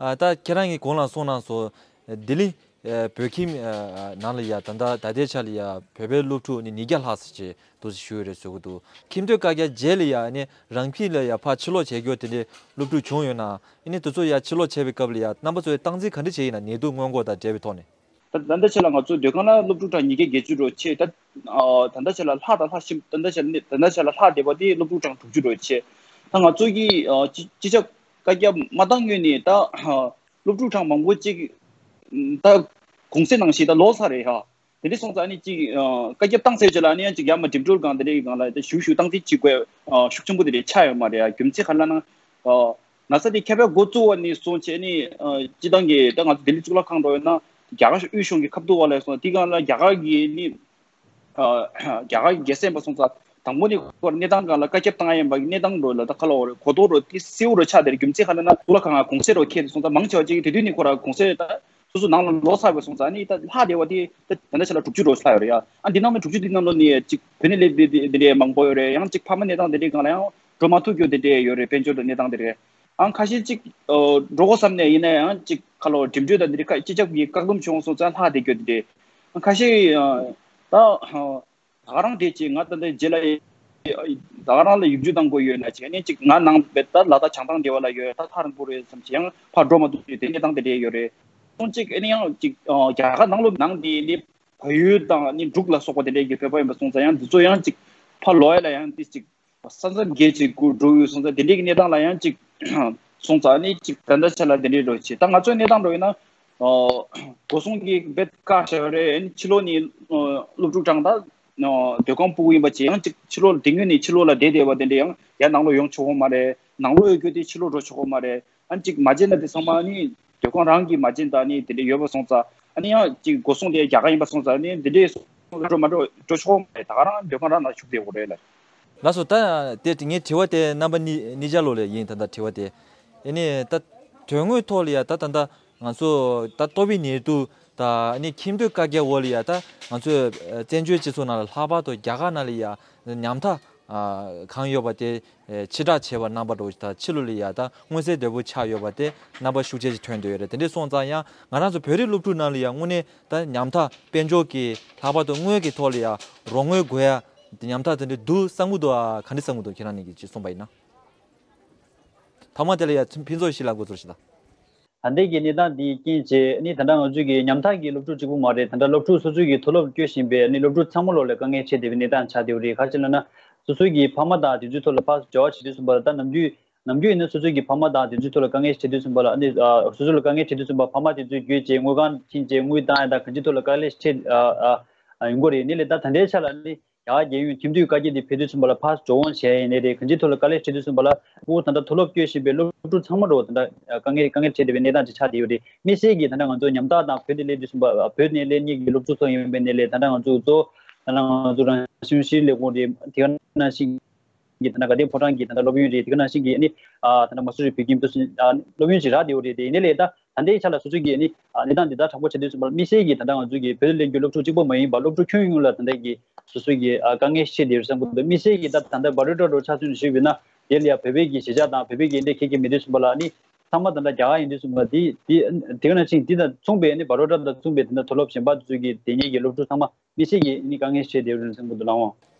ཨ་ད་ཁྱེད་རང་གིས་གོང་ལ་གསུངས་གནང་སོང་། ལྡི་ལི་ཨ་བོད་ཁྱིམ་ཨ་ནང་ལ་ཡ་ད་ལྟ་ད་ལྟའི་ཆ་ལ་ཡ་བོད་པའི་སློབ་ཕྲུག་ནི་ཉིས་བརྒྱ་ལྷག་ཙམ་ཅིག་འདུག་ཞུ་ཡོད་རེད་ཟེར་གྱི་འདུག་ཁྱིམ་སྡོད་བཀའ་རྒྱ་རྗེས་ལ་ཡ་ཨ་ནི་རང་ཁྱིམ་ལ་ཡ་ཕར་ཕྱིར་ལོག་བྱེད་རྒྱུ་དེ་འདྲའི་སློབ་ཕྲུག་བྱུང་ཡོད་ན། ཨ་ནི་དེ་ཚོ་ཡ་ཕྱིར་ལོག་བྱས་པའི་སྐབས་ལ་ཡ་རྣམ་པ་ཚོས་སྟངས་འཛིན་ག་འདྲ་བྱས་ཡིན་ན། ནད་དུག་སྔོན་འགོག་དང་འབྲེལ་བའི་ཐོག་ནས། ད་ད་ལྟ་ཆ་ལ་ང་ཚོ་སྡོད་ཁང་ལ་སློབ་ཕྲུག་གྲངས་ཉིས་བརྒྱ་བརྒྱད་ཅུ་རོ་ཆེ། ད་ཨ་ད་ལྟ་ཆ་ལ་ལྷག་དང་ལྷག་ཤིམ་ད་ལྟ་ཆ་ལ་ད་ལྟ་ཆ་ལ་ལྷག་བསྡད་པ་དེ་སློབ་ཕྲུག་གྲངས་དྲུག་ཅུ་རོ་ཆེ། ད་ང་ཚོ་གི་ཨ་སྤྱི་སྤྱི་ཁྱབ་བཀའ་རྒྱ་མ་བཏང་སྔོན་ནས་ད་ཨ་སློབ་ཕྲུག་གྲངས་མང་པོ་ཅིག་ད་གུང་སེང་ནང་བཞིན་ད་ལོག་ཚར་རེད་ཧ། དེ་འདྲ་སོང་ཙང་ཨ་ནི་ཅིག་ཨ་བཀའ་རྒྱ་བཏང་ཚར་རྗེས་ལ་ཨ་ནི་ཡང་ཅིག་ཡར་མར་འགྲིམ་འགྲུལ་སྒང་དེ་འདྲའི་སྒང་ལ་ད་ཞུ་ཞུ་སྟངས་འཛིན་བྱེད་དགོས་ཨ་ཤུགས་ཆེན་པོ་དེ་འདྲ་ཆགས་ཡོད་མ་རེད་ཨ། རྒྱུ་མཚན་ག་རེ་ལབ་ན། ཨ་ན་ཚ་དེ་ཁྱབ་པ་འགོ་བཙུགས་པ་ནས་བཟུང་བྱས་ནས་ཨ་སྤྱི་བཏང་གི་ད་ང་ཚོ་ལྡི་ལི་གཙུག་ལག་ཁང་འགྲོ་ཡོད་ན་རྒྱ་གར་དབུས་གཞུང་གི་ཁ་ཐུག་འོག་ལ་སོང་དེ་སྒང་ལ་རྒྱ་གར་གི་ནི་ཨ་རྒྱ་གར་གྱི་རྒྱལ་སྲས་པ་སོང་ཙང་དང་པོ་ནས་ཁོ་རང་གནས་སྟངས་སྒང་ལ་བཀའ་ཁྱབ་བཏང་ཡ་ཡིན་པ་གི་གནས་སྟངས་འགྲོ་ལ་ད་ཁ་ལོ་རེ་གོ་རྟོགས་རོ་དེ་སེའུ་རོ་ཆགས་དེར་རྒྱུ་མཚན་ག་རེ་ན་གཙུག་ལག་ཁང་ང་གུང་སེང་རོ་ཁྱེར་སོང་ཙང་མང་ཆེ་བ་ཅིག་དེ་དུས་ནས་ཁོ་རང་གུང་སེང་ད་སོ་སོ་ནང་ལ་ལོག་ཚར་བ་སོང་ཙང་ནི་ད་ལྷག་བསྡད་པ་དེ་ད་ད་ལྟ་ཆ་ལ་དྲུག་ཅུ་རོ་ཆགས་ཡོད་རེད་ཡ། ཨ་འདི་ནང་ནས་དྲུག་ཅུ་འདི་ནང་ལོ་ནས་ཅིག་བོད་ནས་སླེབས་དེ་དེ་འདྲའི་མང་པོ་ཡོད་རེད། ཡང་ཅིག་ཕ་མ་གནས་སྟངས་དེ་འདྲའི་སྒང་ལ་ཡང་འགྲོ་མ་ཐུབ་རྒྱུ་དེ་འདྲའི་ཡོད་རེད། དཔལ་འབྱོར་དང་གནས་སྟངས་དེ་རེད། ཨང་ཁ་ཤས་ཅིག་ཨོ་འགྲོ་དགོས་བསམ་ནས་ཡིན་ན་ཡང་ཅིག་ཁ་ལོ་འགྲིམ་འགྲུལ་དང་འདི་འདྲའི་ཁ་སྤྱི་ཁྱབ་ཀྱི་བཀག་སྡོམ་བྱུང་སོང་ཙང་ལྷག་བསྡད་རྒྱུ་དེ་འདྲའི། ཨང་ཁ་ཤས་ཨ་ད་ད་ག་རང་དེ་ཅིག་ང་ད་ལྟ་རྗེས་ལ་ད་ག་རང་ལ་ཡིག་རྒྱུགས་བཏང་དགོས་ཡོད་ན་ཅིག་ཨ་ནི་ཅིག་ང་ནང་བས་ད་ལ་ད་བྱང་ཐང་འདི་བ་ལ་ཡོད་ད་ཐག་རིང་པོ་རེད་བསམ་ཅིག་ཡང་ཕར་འགྲོ་མ་ཐུབ་ཅིག་དེ་གནས་སྟངས་དེ་འདྲའི་ཡོད་རེད། སོང་ཅིག་ཨ་ནི་ཡང་ཅིག་ཨ་རྒྱ་གར་ནང་ལོགས་ནང་དེ་ནི་བལ་ཡུལ་དང་ནི་འབྲུག་ལ་སོགས་པ་དེ་འདྲའི་གི་བོད་པ་ཡིན་པ་སོང་ཙང་ཡང་འདི་ཚོ་ཡང་ཅིག་ཕར་ལོག་ཡ་ལ་ཡང་དེ་ཅིག་ས་མཚམས་བརྒལ་ཅིག་སྐུ་འགྲོ་ཡོད་སོང་ཙང་དེ་འདྲའི་གི་གནས་སྟངས་ལ་ཡང་ཅིག་སོང་ཙང་ནི་ཅིག་ད་ལྟ་ཆ་ལ་དེ་འདྲའི་རོ་ཆེ། ད་ང་ཚོའི་གནས་སྟངས་རོ་ཡིན་ན་སྒོ་སྲུང་གི་རྦད་བཀག་བཞག་ཡོད་རེད། ཕྱི་ལོགས་ནས་སློབ་ཕྲུག་གྲངས་ད་སྡོད་ཁང་ཕྲུ་གུ་ཡིན་པ་ཅིག་ཡང་ཅིག་ཕྱི་ལོགས་དེ་སྔོན་ནས་ཕྱི་ལོགས་ལ་བསྡད་བསྡད་པ་དེ་འདྲ་ཡང་ཡར་ནང་ལོགས་ཡོང་ཆོག་གི་མ་རེད། ནང་ལོགས་ཡོད་རྒྱུ་དེ་ཕྱི་ལོགས་འགྲོ་ཆོག་གི་མ་རེད། ཨ་ནི་ཅིག་མ་བྱས་ན་དེ་ཚང་མ་ནི་སྡོད་ཁང་རང་གི་མ་བྱས་ད་ནི་དེ་འདྲ་ཡོད་པ་སོང་ཙང་ཨ་ནི་ཡང་ཅིག་སྒོ་སྲུང་དེ་རྒྱ་གར་ཡིན་པ་སོང་ཙང་ནི་དེ་འདྲའི་སོང་འགྲོ་མ་འགྲོ་འགྲོ་ཆོག་མ་རེད། ད་ག་རང་སྡོད་ཁང་རང་ནང་བཞུགས་བསྡད་དགོས་རེད་ལ། ལགས་སོ། ད་དེ་ངའི་དྲི་བ་དེ་རྣམ་པ་གཉིས་གཉིས་ཆ་ལོ་ལ་ཡིན། ད་ལྟ་དྲི་བ་དེ་ཨ་ནི་ད་དོན་དངོས་ཐོག་ལ་ཡ་ད་ད་ལྟ་ང་ཚོ་ད་ཏོག་དབྱིབས་ནད་དུག་ད་ཨ་ནི་ཁྱིམ་སྡོད་བཀའ་རྒྱ་འོག་ལ་ཡ་ད་ང་ཚོའི་བཙན་བྱོལ་སྤྱི་ཚོགས་ནང་ལ་ལྷག་པར་དུ་རྒྱ་གར་ནང་ལ་ཡ་ཉམ་ཐག་གང་ཡོད་པ་དེ་ཕྱིར་བསྒྲགས་བྱས་པ་རྣམ་པ་འདྲ་བོ་ཞིག་དང་ཕྱི་ལོགས་ལ་ཡ་ད་མངོན་གསལ་དོད་པོ་ཆགས་ཡོད་པ་དེ་རྣམ་པ་ཤུགས་ཆེ་ཞིག་ཐོན་བསྡད་ཡོད་རེད། དེ་འདྲས་སོང་ཙང་ཡང་ང་རང་ཚོ་བོད་རིགས་སློབ་ཕྲུག་ནང་ལ་ཡ་དངོས་གནས་ད་ཉམ་ཐག་དཔལ་འབྱོར་གྱི་ལྷག་པར་དུ་དངུལ་གྱི་ཐོག་ལ་ཡ་རོགས་དངུལ་དགོས་ཡ་དེ་ཉམ་ཐག་དེ་འདྲས་འདུག་བསམ་གྱི་འདུག་ཨ། ག་འདྲས་བསམ་གྱི་འདུག་ཁྱེད་རང་ནས་ཀྱིས་ཅིག་གསུངས་པ་ཡིན་ན། ཐ་མ་དེ་ལ་ཡ་ཕུན་ཚོགས་ཤེས་ལགས་འགོ་ཚུགས་ཤིག་དང་། ད་ལྟའི་གི་གནས་སྟངས་འདིའི་རྐྱེན་བྱས་ནི་ད་ལྟ་ང་ཚོའི་གི་ཉམ་ཐག་གི་སློབ་ཕྲུག་གཅིག་པུ་མ་རེད། ད་ལྟ་སློབ་ཕྲུག་སོ་སོའི་གི་མཐོ་སློབ་སྐྱོད་བཞིན་པའི་ནི་སློབ་ཕྲུག་ཚང་མ་ལོག་ལ་དཀའ་ངལ་འཕྲད་བསྡད་པའི་གནས་སྟངས་ཆགས་བསྡད་པ་རེད། ག་རེ་ཟེར་ན་སོ་སོའི་གི་ཕ་མ་དང་དེ་ཚོའི་ཐོག་ལ་ཕར་འབྲེལ་བ་བྱེད་དུས་ཙམ་པ་ལ་ད་ནམ་རྒྱུན་ནམ་རྒྱུན་ཡིན་ན་སོ་སོའི་གི་ཕ་མ་དང་དེ་ཚོའི་ཐོག་ལ་དཀའ་ངལ་འཕྲད་དུས་ཙམ་པ་ལ་ནི་སོ་སོ་ལ་དཀའ་ངལ་འཕྲད་དུས་ཙམ་པ་ཕ་མ་དེ་ཚོའི་བརྒྱུད་བྱས་དངུལ་ཁང་ཕྱིན་བྱས་དངུལ་བཏང་ཡ་དང་གང་ཅིའི་ཐོག་ལ་དཀའ་ལས་འཕྲད་ཡོང་གི་རེད། ནི་ལས་ད་ད་ལྟའི་ཆ་ལ་ནི། རྒྱ་གར་རྒྱལ་ཡོངས་ཁྱིམ་སྡོད་བཀའ་རྒྱ་དེ་ཕེབས་དུས་ཙམ་པ་ལ་ཕར་འགྲོ་འོང་བྱས་ཡིན་ནའི་རེད། གང་ཅིའི་ཐོག་ལ་དཀའ་ལས་འཕྲད་དུས་ཙམ་པ་ལ་ཨོ་ད་ལྟ་མཐོ་སློབ་སྐྱོད་བཞིན་པའི་སློབ་ཕྲུག་ཚང་མ་འགྲོ་ད་ལྟ་དཀའ་ངལ་དཀའ་ངལ་འཕྲད་བསྡད་པའི་གནས་སྟངས་ཅིག་ཆགས་བསྡད་ཡོད་རེད། དམིགས་བསལ་གྱིས་ད་ལྟ་ང་ཚོ་ཉམ་ཐག་དང་བོད་དུ་སླེབས་དུས་ཙམ་པ་བོད་ནས་སླེབས་མཁན་གྱི་སློབ་ཕྲུག་ཚོ་ཡིན་པའི་ནའི་ལས་ད་ལྟ་ང་ཚོ་གཙོ་བོ་ད་ལྟ་ང་ཚོ་རང་སྐྱོང་ཤེས་ཡོན་ལས་ཁུངས་རེད། དེ་ག་ནང་བཞིན། གི་ད་ལྟ་དགའ་ལྡན་ཕོ་བྲང་གི་ད་ལྟ་སློབ་ཡོན་རེད། དེ་ག་ནང་བཞིན་གྱི་ཨ་ནི་ཨ་ད་ལྟ་མ་སུ་རི་བོད་ཁྱིམ་དུ་སློབ་ཡོན་ཞིག་རག་བསྡད་ཡོད་རེད། དེ་ཡིན་ནའི་ལས་ད་ད་ལྟའི་ཆ་ལ་སོ་སོ་གི་ཨ་ནི་ཨ་གནས་སྟངས་འདི་ལྟར་དྲག་པོ་ཆགས་དུས་ཙམ་པ་ལ་དམིགས་བསལ་གྱི་ད་ལྟ་ང་ཚོ་གི་བོད་དུ་ལེན་རྒྱུ་སློབ་ཕྲུག་གཅིག་པོ་མ་ཡིན་པར་སློབ་ཕྲུག་ཁྱོན་ཡོངས་ལ་ད་ལྟ་གི་སོ་སོ་གི་ཨ་དཀའ་ངལ་ཞིག་འཕྲད་བསྡད་ཡོད་བསམ་གྱི་འདུག་དམིགས་བསལ་གྱི་ད་ད་ལྟ་བྷ་རོ་ཊ་འདྲ་བོ་ཆ་མཚོན་ཞུས་པ་ཡིན་ན། དེ་ལ་ཡང་བོད་པའི་གི་གཞིས་ཆགས་དང་བོད་པའི་གི་འདྲ་ཁྱད་ཀྱི་མེད་དུས་ཙམ་པ་ལ་ཨ་ནི་ཚང་མ་ད་ལྟ་རྒྱ་གར་ཡིན་དུས་ཙམ་པ་ལ་དེ་དེ་དེ་ག་ནང་བཞིན་དེ་དང་མཚུངས་པའི་ཨ་ནི་བྷ་རོ་ཊ་དང་མཚུངས་པའི་དེ་འདྲ་མཐོ་སློབ་གཞན་པ་དེ་ཚོ་གི་དེ་ཉིད་ཀྱི་སློབ་ཕྲུག་ཚང་མ་དམིགས་བསལ་གྱི་ཨ་ནི་དཀའ་ངལ་འཕྲད་བསྡད་ཡོད་རེད་བསམ་གྱི་འདུག་ལགས་འོང་།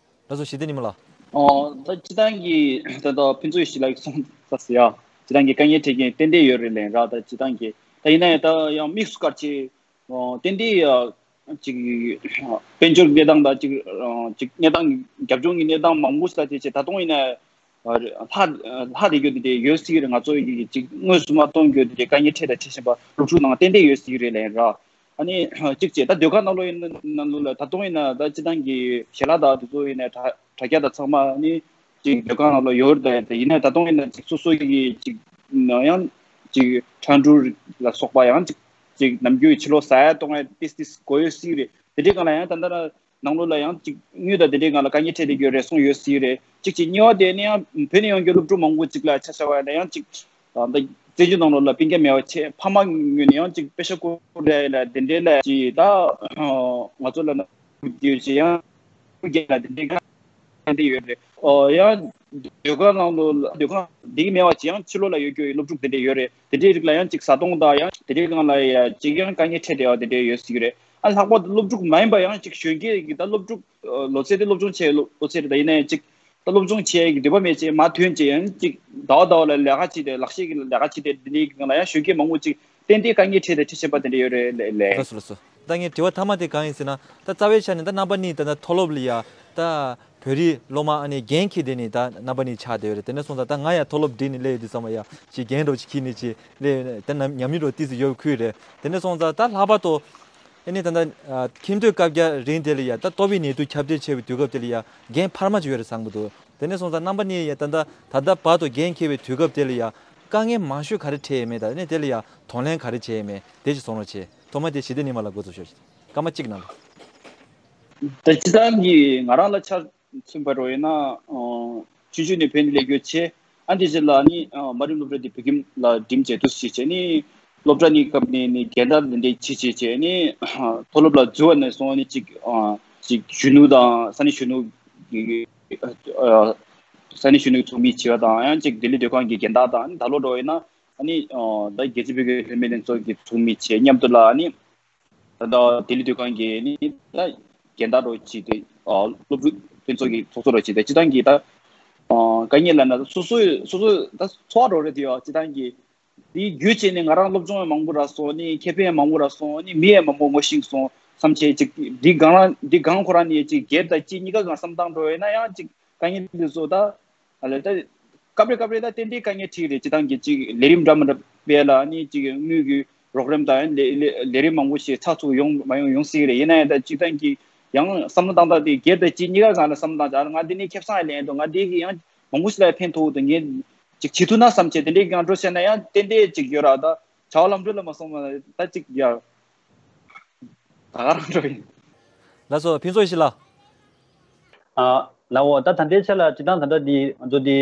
ལགས་སོ། ཞི་བདེ་ཉི་མ་ལགས། ཨོ། ད་སྤྱི་བཏང་གི་ད་ལྟ་ཕུན་ཚོགས་ཡེ་ཤེས་ལགས་ཀྱིས་གསུངས་ཚར་ཟེར་ཡ། སྤྱི་བཏང་གི་དཀའ་ངལ་འཕྲད་མཁན་ཏན་ཏན་ཡོད་རེད་ལན་ར། ད་སྤྱི་བཏང་གི་ད་ཡིན་ན་ཡང་ད་ཡང་དམིགས་སུ་བཀར་ཆེད། ཨོ། ཏན་ཏན་ཡ་ཅིག་དཔལ་འབྱོར་གནས་སྟངས་དང་ཅིག་ཅིག་གནས་སྟངས་རྒྱབ་ལྗོངས་ཀྱི་གནས་སྟངས་མང་པོ་ཞིག་ལ་བལྟས་ཚེ་ད་དུང་ཡིན་ན་ལྷག་ལྷག་བསྡད་རྒྱུ་དེ་འདྲ་ཡོད་སྲིད་ཀྱི་རེད། ང་ཚོ་ཡི་ཅིག་དངོས་སུ་མ་མཐོང་རྒྱུ་དེ་འདྲ་དཀའ་ངལ་འཕྲད་དང་འཕྲད་བཞིན་པ་སློབ་ཕྲུག་ནང་ཏན་ཏན་ཡོད་སྲིད་ཀྱི་རེད་ལན་ར། ཨ་ནི་གཅིག་བྱས་ད་སྡོད་ཁང་ནང་ལོགས་ཡིན་ན་ནང་ལོགས་ལ་ད་དུང་ཡིན་ན་ད་སྤྱི་བཏང་གི་ཞལ་ལག་དང་དེ་ཚོ་ཡིན་ན་དྲ་དྲ་རྒྱ་དང་ཚང་མ་ཨ་ནི་ཅིག་སྡོད་ཁང་ནང་ལོགས་ཡོད་རེད། ད་ཡིན་ན་ད་དུང་ཡིན་ན་ཅིག་སོ་སོ་གི་ཅིག་ཡང་ཅིག་ཁྲང་ཀྲུར་ལ་སོགས་པ་ཡང་ཅིག་ཅིག་ནམ་རྒྱུན་ཕྱི་ལོགས་ཟ་ཡ་གཏོང་ཡ་ཏིས་ཏིས་དགོས་ཡོད་སྲིད་རེད། དེ་འདྲའི་སྒང་ལ་ཡང་ད་ལྟ་ནང་ལོགས་ལ་ཡང་ཅིག་དངུལ་དང་དེ་འདྲའི་སྒང་ལ་དཀའ་ངལ་འཕྲད་བསྡད་ཡོད་རེད་གསུངས་ཡོད་སྲིད་རེད། གཅིག་བྱས་གཉིས་པ་དེ་ནི་ཡང་བོད་ནས་ཡོང་རྒྱུ་སློབ་ཕྲུག་མང་པོ་ཅིག་ལ་ཆ་བཞག་པ་ཡིན་ན་ཡང་ཅིག་ད་བཙན་བྱོལ་ནང་ལོགས་ལ་སྤུན་ཀྱག་མེད་པ་བྱས་ཕ་མ་ངོས་ནས་ཡང་ཅིག་པེ་ཤ་ཀོ་རེ་ལ་དེ་འདྲའི་ལ་ཅིག་ད་ང་ཚོ་ལ་ན་རྒྱུ་ཅིག་ཡང་རྒྱ་ལ་དེ་འདྲའི་ག་དེ་ཡོད་རེད། ཨོ་ཡང་སྡོད་ཁང་ནང་ལོགས་ལ་སྡོད་ཁང་འདི་གི་མེད་པ་ཅིག་ཡང་ཕྱི་ལོགས་ལ་ཡོད་རྒྱུ་ཡི་སློབ་ཕྲུག་དེ་འདྲའི་ཡོད་རེད། དེ་འདྲའི་རིགས་ལ་ཡང་ཅིག་བཟའ་བཏུང་དང་ཡང་དེ་འདྲའི་སྒང་ལ་ཡ་ཅིག་ཡང་དཀའ་ངལ་འཕྲད་བསྡད་པ་དེ་འདྲའི་ཡོད་སྲིད་ཀྱི་རེད། ཨ་ལྷག་པར་དུ་སློབ་ཕྲུག་མ་ཡིན་པ་ཡང་ཅིག་གཞོན་སྐྱེས་ཀྱི་ད་སློབ་ཕྲུག་ལོ་ཚད་དེ་སློབ་ཆུང་བྱས་ལོ་ཚད་རེད། ད་ཡིན་ན་ཡང་ཅིག་ད་སློབ་སྦྱོང་བྱེད་ཡས་ཀྱི་འདོད་པ་མེད་ཅེས་མ་ཐོན་ཅེས་ཡང་ཅིག་ཟླ་བ་ཟླ་བ་ལ་ལས་ཀ་བྱེད་དེ་ལག་ཤེས་ཀྱི་ལས་ཀ་བྱེད་དེ་འདི་འདྲའི་སྒང་ལ་ཡང་གཞོན་སྐྱེས་མང་པོ་ཅིག་ཏན་ཏན་དཀའ་ངལ་འཕྲད་དེ་འཕྲད་བཞིན་པ་དེ་འདྲ་ཡོད་རེད་ལགས། ལགས་སོ་ལགས་སོ། ད་ངའི་དྲི་བ་མཐའ་མ་དེ་གང་ཡིན་ཟེར་ན་ད་རྩ་བའི་ཆ་ནས་ད་རྣམ་པ་གཉིས་ད་ད་མཐོ་སློབ་ལ་ཡ་ད་བོད་རིགས་སློབ་མ་ཨ་ནི་འགན་འཁྱེར་དེ་ནི་ད་རྣམ་པ་གཉིས་ཆགས་བསྡད་ཡོད་རེད། དེ་ནས་སོང་ཙང་ད་ང་ཡ་མཐོ་སློབ་འགྲིག་ནས་སླེབས་ཡོད་དུས་ཙམ་པ་ཡ་ཅིག་འགན་འགྲོ་ཅིག་འཁྱེར་ནས་ཅིག་སླེབས་ད་ནམ་ཉམས་མྱོང་འགྲོ་ཏིས་ཡོད་ཁུལ་རེད། དེ་ནས་སོང་ཙང་ད་ལྷག་པར་དུ་ཨ་ནི་ད་ད་ཁྱིམ་སྡོད་བཀའ་རྒྱ་རིང་དེ་ལ་ཡ་ད་ཏོག་དབྱིབས་ནད་དུག་ཁྱབ་གདལ་ཆེ་བའི་དུས་སྐབས་དེ་ལ་ཡ་འགན་འཕར་མ་ཅིག་ཡོད་རེད་བསམ་གི་འདུག་དེ་ནས་སོང་ཙང་རྣམ་པ་གཉིས་ཡ་ད་ད་ད་ལྟ་བར་དུ་འགན་འཁྱེར་བའི་དུས་སྐབས་དེ་ལ་ཡ་དཀའ་ངལ་མང་ཤོས་ག་རེ་འཕྲད་ཡོད་མེད་ད་ཨ་ནི་དེ་ལ་ཡ་གདོང་ལེན་ག་རེ་བྱས་ཡོད་མེད་དེ་ཅིག་གསུང་རོགས་བྱེད། ཐོག་མ་དེ་ཞི་བདེ་ཉི་མ་ལ་འགོ་འཛུགས་ཞུ། སྐར་མ་གཅིག་གནང་རོགས། ད་སྤྱི་བཏང་གི་ང་རང་ལ་ཆ་མཚོན་པ་རོ་ཡིན་ན། ཨོ། ཆུང་ཆུང་ནས་བོད་ནས་སླེབས་རྒྱུ་བྱས། ཨ་འདི་རྗེས་ལ་ནི་ཨ་མ་རིམ་སློབ་གྲྭ་དེ་བོད་ཁྱིམ་ལ་འགྲིམས་བྱས་འདུག་སེ་བྱས་ནི་སློབ་གྲྭ་ནས་སྐབས་ནས་ནི་རྒན་བདག་ལས་འདྲ་བྱེད་བྱས་བྱས་ནི་མཐོ་སློབ་ལ་འཛུལ་བ་ནས་བཟུང་ནི་གཅིག་ཨ་གཅིག་གཞོན་ནུ་དང་ས་གནས་གཞོན་ནུ་གི་ཨ་ས་གནས་གཞོན་ནུ་ཚོགས་མི་བྱས་པ་དང་ཡང་གཅིག་ལྡི་ལི་སྡོད་ཁང་གི་རྒན་བདག་དང་ད་ལོ་འགྲོ་བ་ཡིན་ན་ཨ་ནི་ཨ་ད་རྒྱལ་སྤྱིའི་བོད་ཀྱི་བུད་མེད་ལྷན་ཚོགས་ཀྱི་ཚོགས་མི་བྱས་མཉམ་དུ་ལ་ཨ་ནི། ད་ལྟ་ལྡི་ལི་སྡོད་ཁང་གི་ནི་ད་རྒན་བདག་རོགས་བྱས་ཏེ་ཨ་སློབ་ཕྲུག་ལྷན་ཚོགས་ཀྱི་ཚོགས་གཙོ་རོགས་བྱས་ཏེ་སྤྱི་བཏང་གི་ད་ཨ་དཀའ་ངལ་ལབ་ན་སོ་སོའི་སོ་སོའི་ད་ཚོར་བ་རོགས་རེད་དེ་ཡོད། སྤྱི་བཏང་གི་འདི་བརྒྱུད་བྱས་ནས་ང་རང་སློབ་སྦྱོང་ཡང་མང་པོ་རག་སོང་ནི་ཁེ་ཕན་ཡང་མང་པོ་རག་སོང་ནི་མི་ཡང་མང་པོ་ངོ་ཤེས་སོང་བསམ་བྱས་ཅིག་འདི་སྒང་རང་འདི་སྒང་ཁོ་རང་ནི་ཅིག་སྒེར་དང་སྤྱི་གཉིས་ཀ་སྒང་བསམ་སྟངས་འགྲོ་ཡོད་ན་ཡང་ཅིག་དཀའ་ངལ་འདི་ཚོ་ད། ཨ་ལས་ད། སྐབས་རེ་སྐབས་རེ་ད་ཏན་ཏན་དཀའ་ངལ་འཕྲད་རེད། སྤྱི་བཏང་གི་ཅིག་ལས་རིམ་འདྲ་མི་འདྲ་སྤེལ་ལ་ནི་ཅིག་དངུལ་གྱི་རོགས་རམ་དང་ལས་ལས་ལས་རིམ་མང་པོ་ཞིག་ཚགས་ཚུད་ཡོང་མ་ཡོང་ཡོང་སྲིད་རེད། ཡིན་ན་ཡང་ད་སྤྱི་བཏང་གི་ཡང་བསམ་བློ་བཏང་སྟངས་དེ་སྒེར་དང་སྤྱི་གཉིས་ཀ་སྒང་ལ་བསམ་བློ་བཏང་ཙང་ང་འདི་ནས་ཁེ་བཟང་ཡང་ལེན་འདུག་ང་འདི་གི་ཡང་མང་པོ་ཞིག་ལ་ཕན་ཐོགས་འདུག་ངས་ཅིག་བྱེད་ཐུབ་ན་བསམ་བྱས་དེ་འདྲའི་སྒང་འགྲོ་བྱས་ན་ཡང་ཏན་ཏན་ཅིག་ཡོད་ར། ད་བྱ་བ་ལམ་འགྲོ་ལ་མ་སོང་བ་ད་ཅིག་ཡ་ད་ག་རང་འགྲོ་ཡིན། ལགས་སོ་ཕུན་ཚོགས་ཡེ་ཤེས་ལགས། ཨ། ལགས་འོ། ད་ད་ལྟའི་ཆ་ལ་སྤྱི་བཏང་ད་ལྟ་འདི་ང་ཚོ་འདི་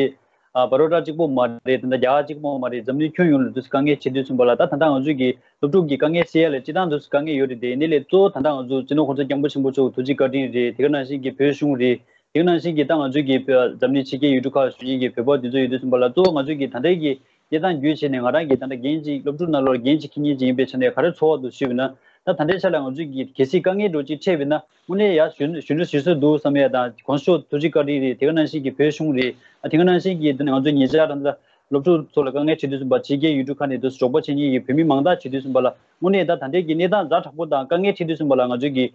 ཨ་བྷ་རོ་ཊ་གཅིག་པོ་མ་རེད། ད་ལྟ་རྒྱ་གར་གཅིག་པོ་མ་རེད། འཛམ་གླིང་ཁྱོན་ཡོངས་ལ་འདུག་སེ་དཀའ་ངལ་འཕྲད་དུས་ཙམ་པ་ལ་ད་ད་ལྟ་ང་ཚོས་ཀྱི་སློབ་ཕྲུག་གི་དཀའ་ངལ་སེལ་ཡ་ལ་སྤྱི་བཏང་འདུག་སེ་དཀའ་ངལ་ཡོད་རེད། དེ་ནི་ལས་གཙོ་བོ་ད་ལྟ་ང་ཚོ་སྤྱི་ནོར་༸གོང་ས་༸སྐྱབས་མགོན་ཆེན་པོ་མཆོག་ཐུགས་རྗེ་བཀའ་དྲིན་རེད། དེ་ག་ནང་བཞིན་གྱི་བོད་གཞུང་རེད། དེ་ག་ནང་བཞིན་གྱི་ད་ང་ཚོས་ཀྱི་འཛམ་གླིང་ཕྱི་རྒྱལ་ཡུལ་གྲུ་ཁག་བཞུགས་མཁན་གྱི་བོད་པ་འདི་ཚོ་ཡོད་དུས་ཙམ་པ་ལ་གཙོ་བོ་ང་ཚོས་ཀྱི་ད་ལྟའི་གི་གནས་སྟངས་བརྒྱུད་བྱས་ནས་ང་རང་གིས་ད་ལྟ་འགན་ཅིག་སློབ་ཕྲུག་ནང་ལོགས་འགན་ཅིག་འཁྱེར་མཁན་ཅིག་ཡིན་པའི་ཆ་ནས་ག་རེ་ཚོར་བ་འདུག་ཞུས་པ་ཡིན་ན། ད་ད་ལྟའི་ཆ་ལ་ང་ཚོས་ཀྱི་གལ་སྲིད་དཀའ་ངལ་འདྲ་ཅིག་འཕྲད་པ་ཡིན་ན་དངོས་གནས་ཡ་ཞུ་ཞུ་འདྲ་ཞུ་སྲོལ་འདུག་བསམ་ཡ་དང་༸གོང་ས་མཆོག་ཐུགས་རྗེ་བཀའ་དྲིན་རེད། དེ་ག་ནང་བཞིན་གྱི་བོད་གཞུང་རེད། ཨ་དེ་ག་ནང་བཞིན་གྱི་ད་ང་ཚོ་ཉེ་ཆར་ད་ལྟ་སློབ་ཕྲུག་ཚོ་ལ་དཀའ་ངལ་འཕྲད་དུས་ཙམ་པ་ཕྱི་རྒྱལ་ཡུལ་གྲུ་ཁག་ནས་འདུག་སེ་འབྲོག་པ་བྱེད་མཁན་གྱི་བོད་མི་མང་དག་བྱེད་དུས་ཙམ་པ་ལ་དངོས་གནས་ད་ད་ལྟའི་གི་གནས་སྟངས་ཛ་དྲག་པོ་དང་དཀའ་ངལ་འཕྲད་དུས་ཙམ་པ་ལ་ང་ཚོས་ཀྱི་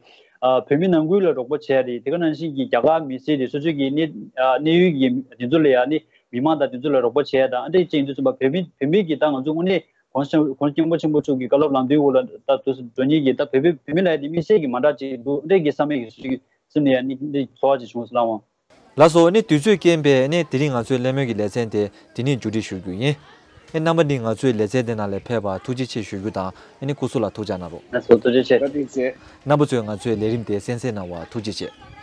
ཨ་བོད་མི་ནང་ཁུལ་ལ་རོགས་པ་བྱས་རེད། དེ་ག་ནང་བཞིན་གྱི་རྒྱ་གར་མི་སེར་རེད། སོ་སོའི་གི་གནས་ཨ་གནས་ཡུལ་གྱི་དེ་ཚོ་ལ་ཡང་ནི་མི་མང་དང་དེ་ཚོ་ལ་རོགས་པ་བྱས་དང་ཨ་འདྲས་ཅིག་ཡིན་དུས་ཙམ་པ་བོད་མི་བོད་མི་གི་ད་ང་ཚོ་དངོས་གནས་༸གོང་ས་༸གོང་ས་༸སྐྱབས་མགོན་ཆེན་པོ་མཆོག་གི་བཀའ་སློབ་ལམ་སྟོན་འོག་ལ་ད་དུ་འགྲོ་མཁན་གྱི་ད་བོད་པའི་བོད་མི་ལ་ཡང་དེ་དམིགས་བསལ་གྱི་མ་འདྲ་ཅིག་འདུག་ཨ་འདྲས་ཀྱི་བསམ་ཡས་ཀྱི་སོ་སོའི་སེམས་ནས་ཡང་ནི་འདི་ཚོར་བ་ཅིག་བྱུང་སོང་ལགས་འོང་། ལགས་སོ། ནི་དུས་ཚོད་རྐྱེན་པས་ནི་དེ་རིང་ང་ཚོའི་གླེང་མོལ་གྱི་ལེ་ཚན་དེ་འདི་ནས་མཇུག་སྒྲིལ་ཞུ་རྒྱུ་ཡིན། ཨེ་རྣམ་པ་འདི་ང་ཚོའི་ལེ་ཚན་དེ་ནང་ལ་ཕེབས་པར་ཐུགས་རྗེ་ཆེ་ཞུ་རྒྱུ་དང་ཨེ་ནི་སྐུ་གཟུགས་ལ་ཐུགས་ཅག་གནང་རོགས། ལགས་སོ་ཐུགས་རྗེ་ཆེ། བཀའ་དྲིན་ཆེ། རྣམ་པ་ཚོས་ང་ཚོའི་ལས་རིམ་དེ་གསན་གཟིགས་གནང་བར་ཐུགས་རྗེ་ཆེ།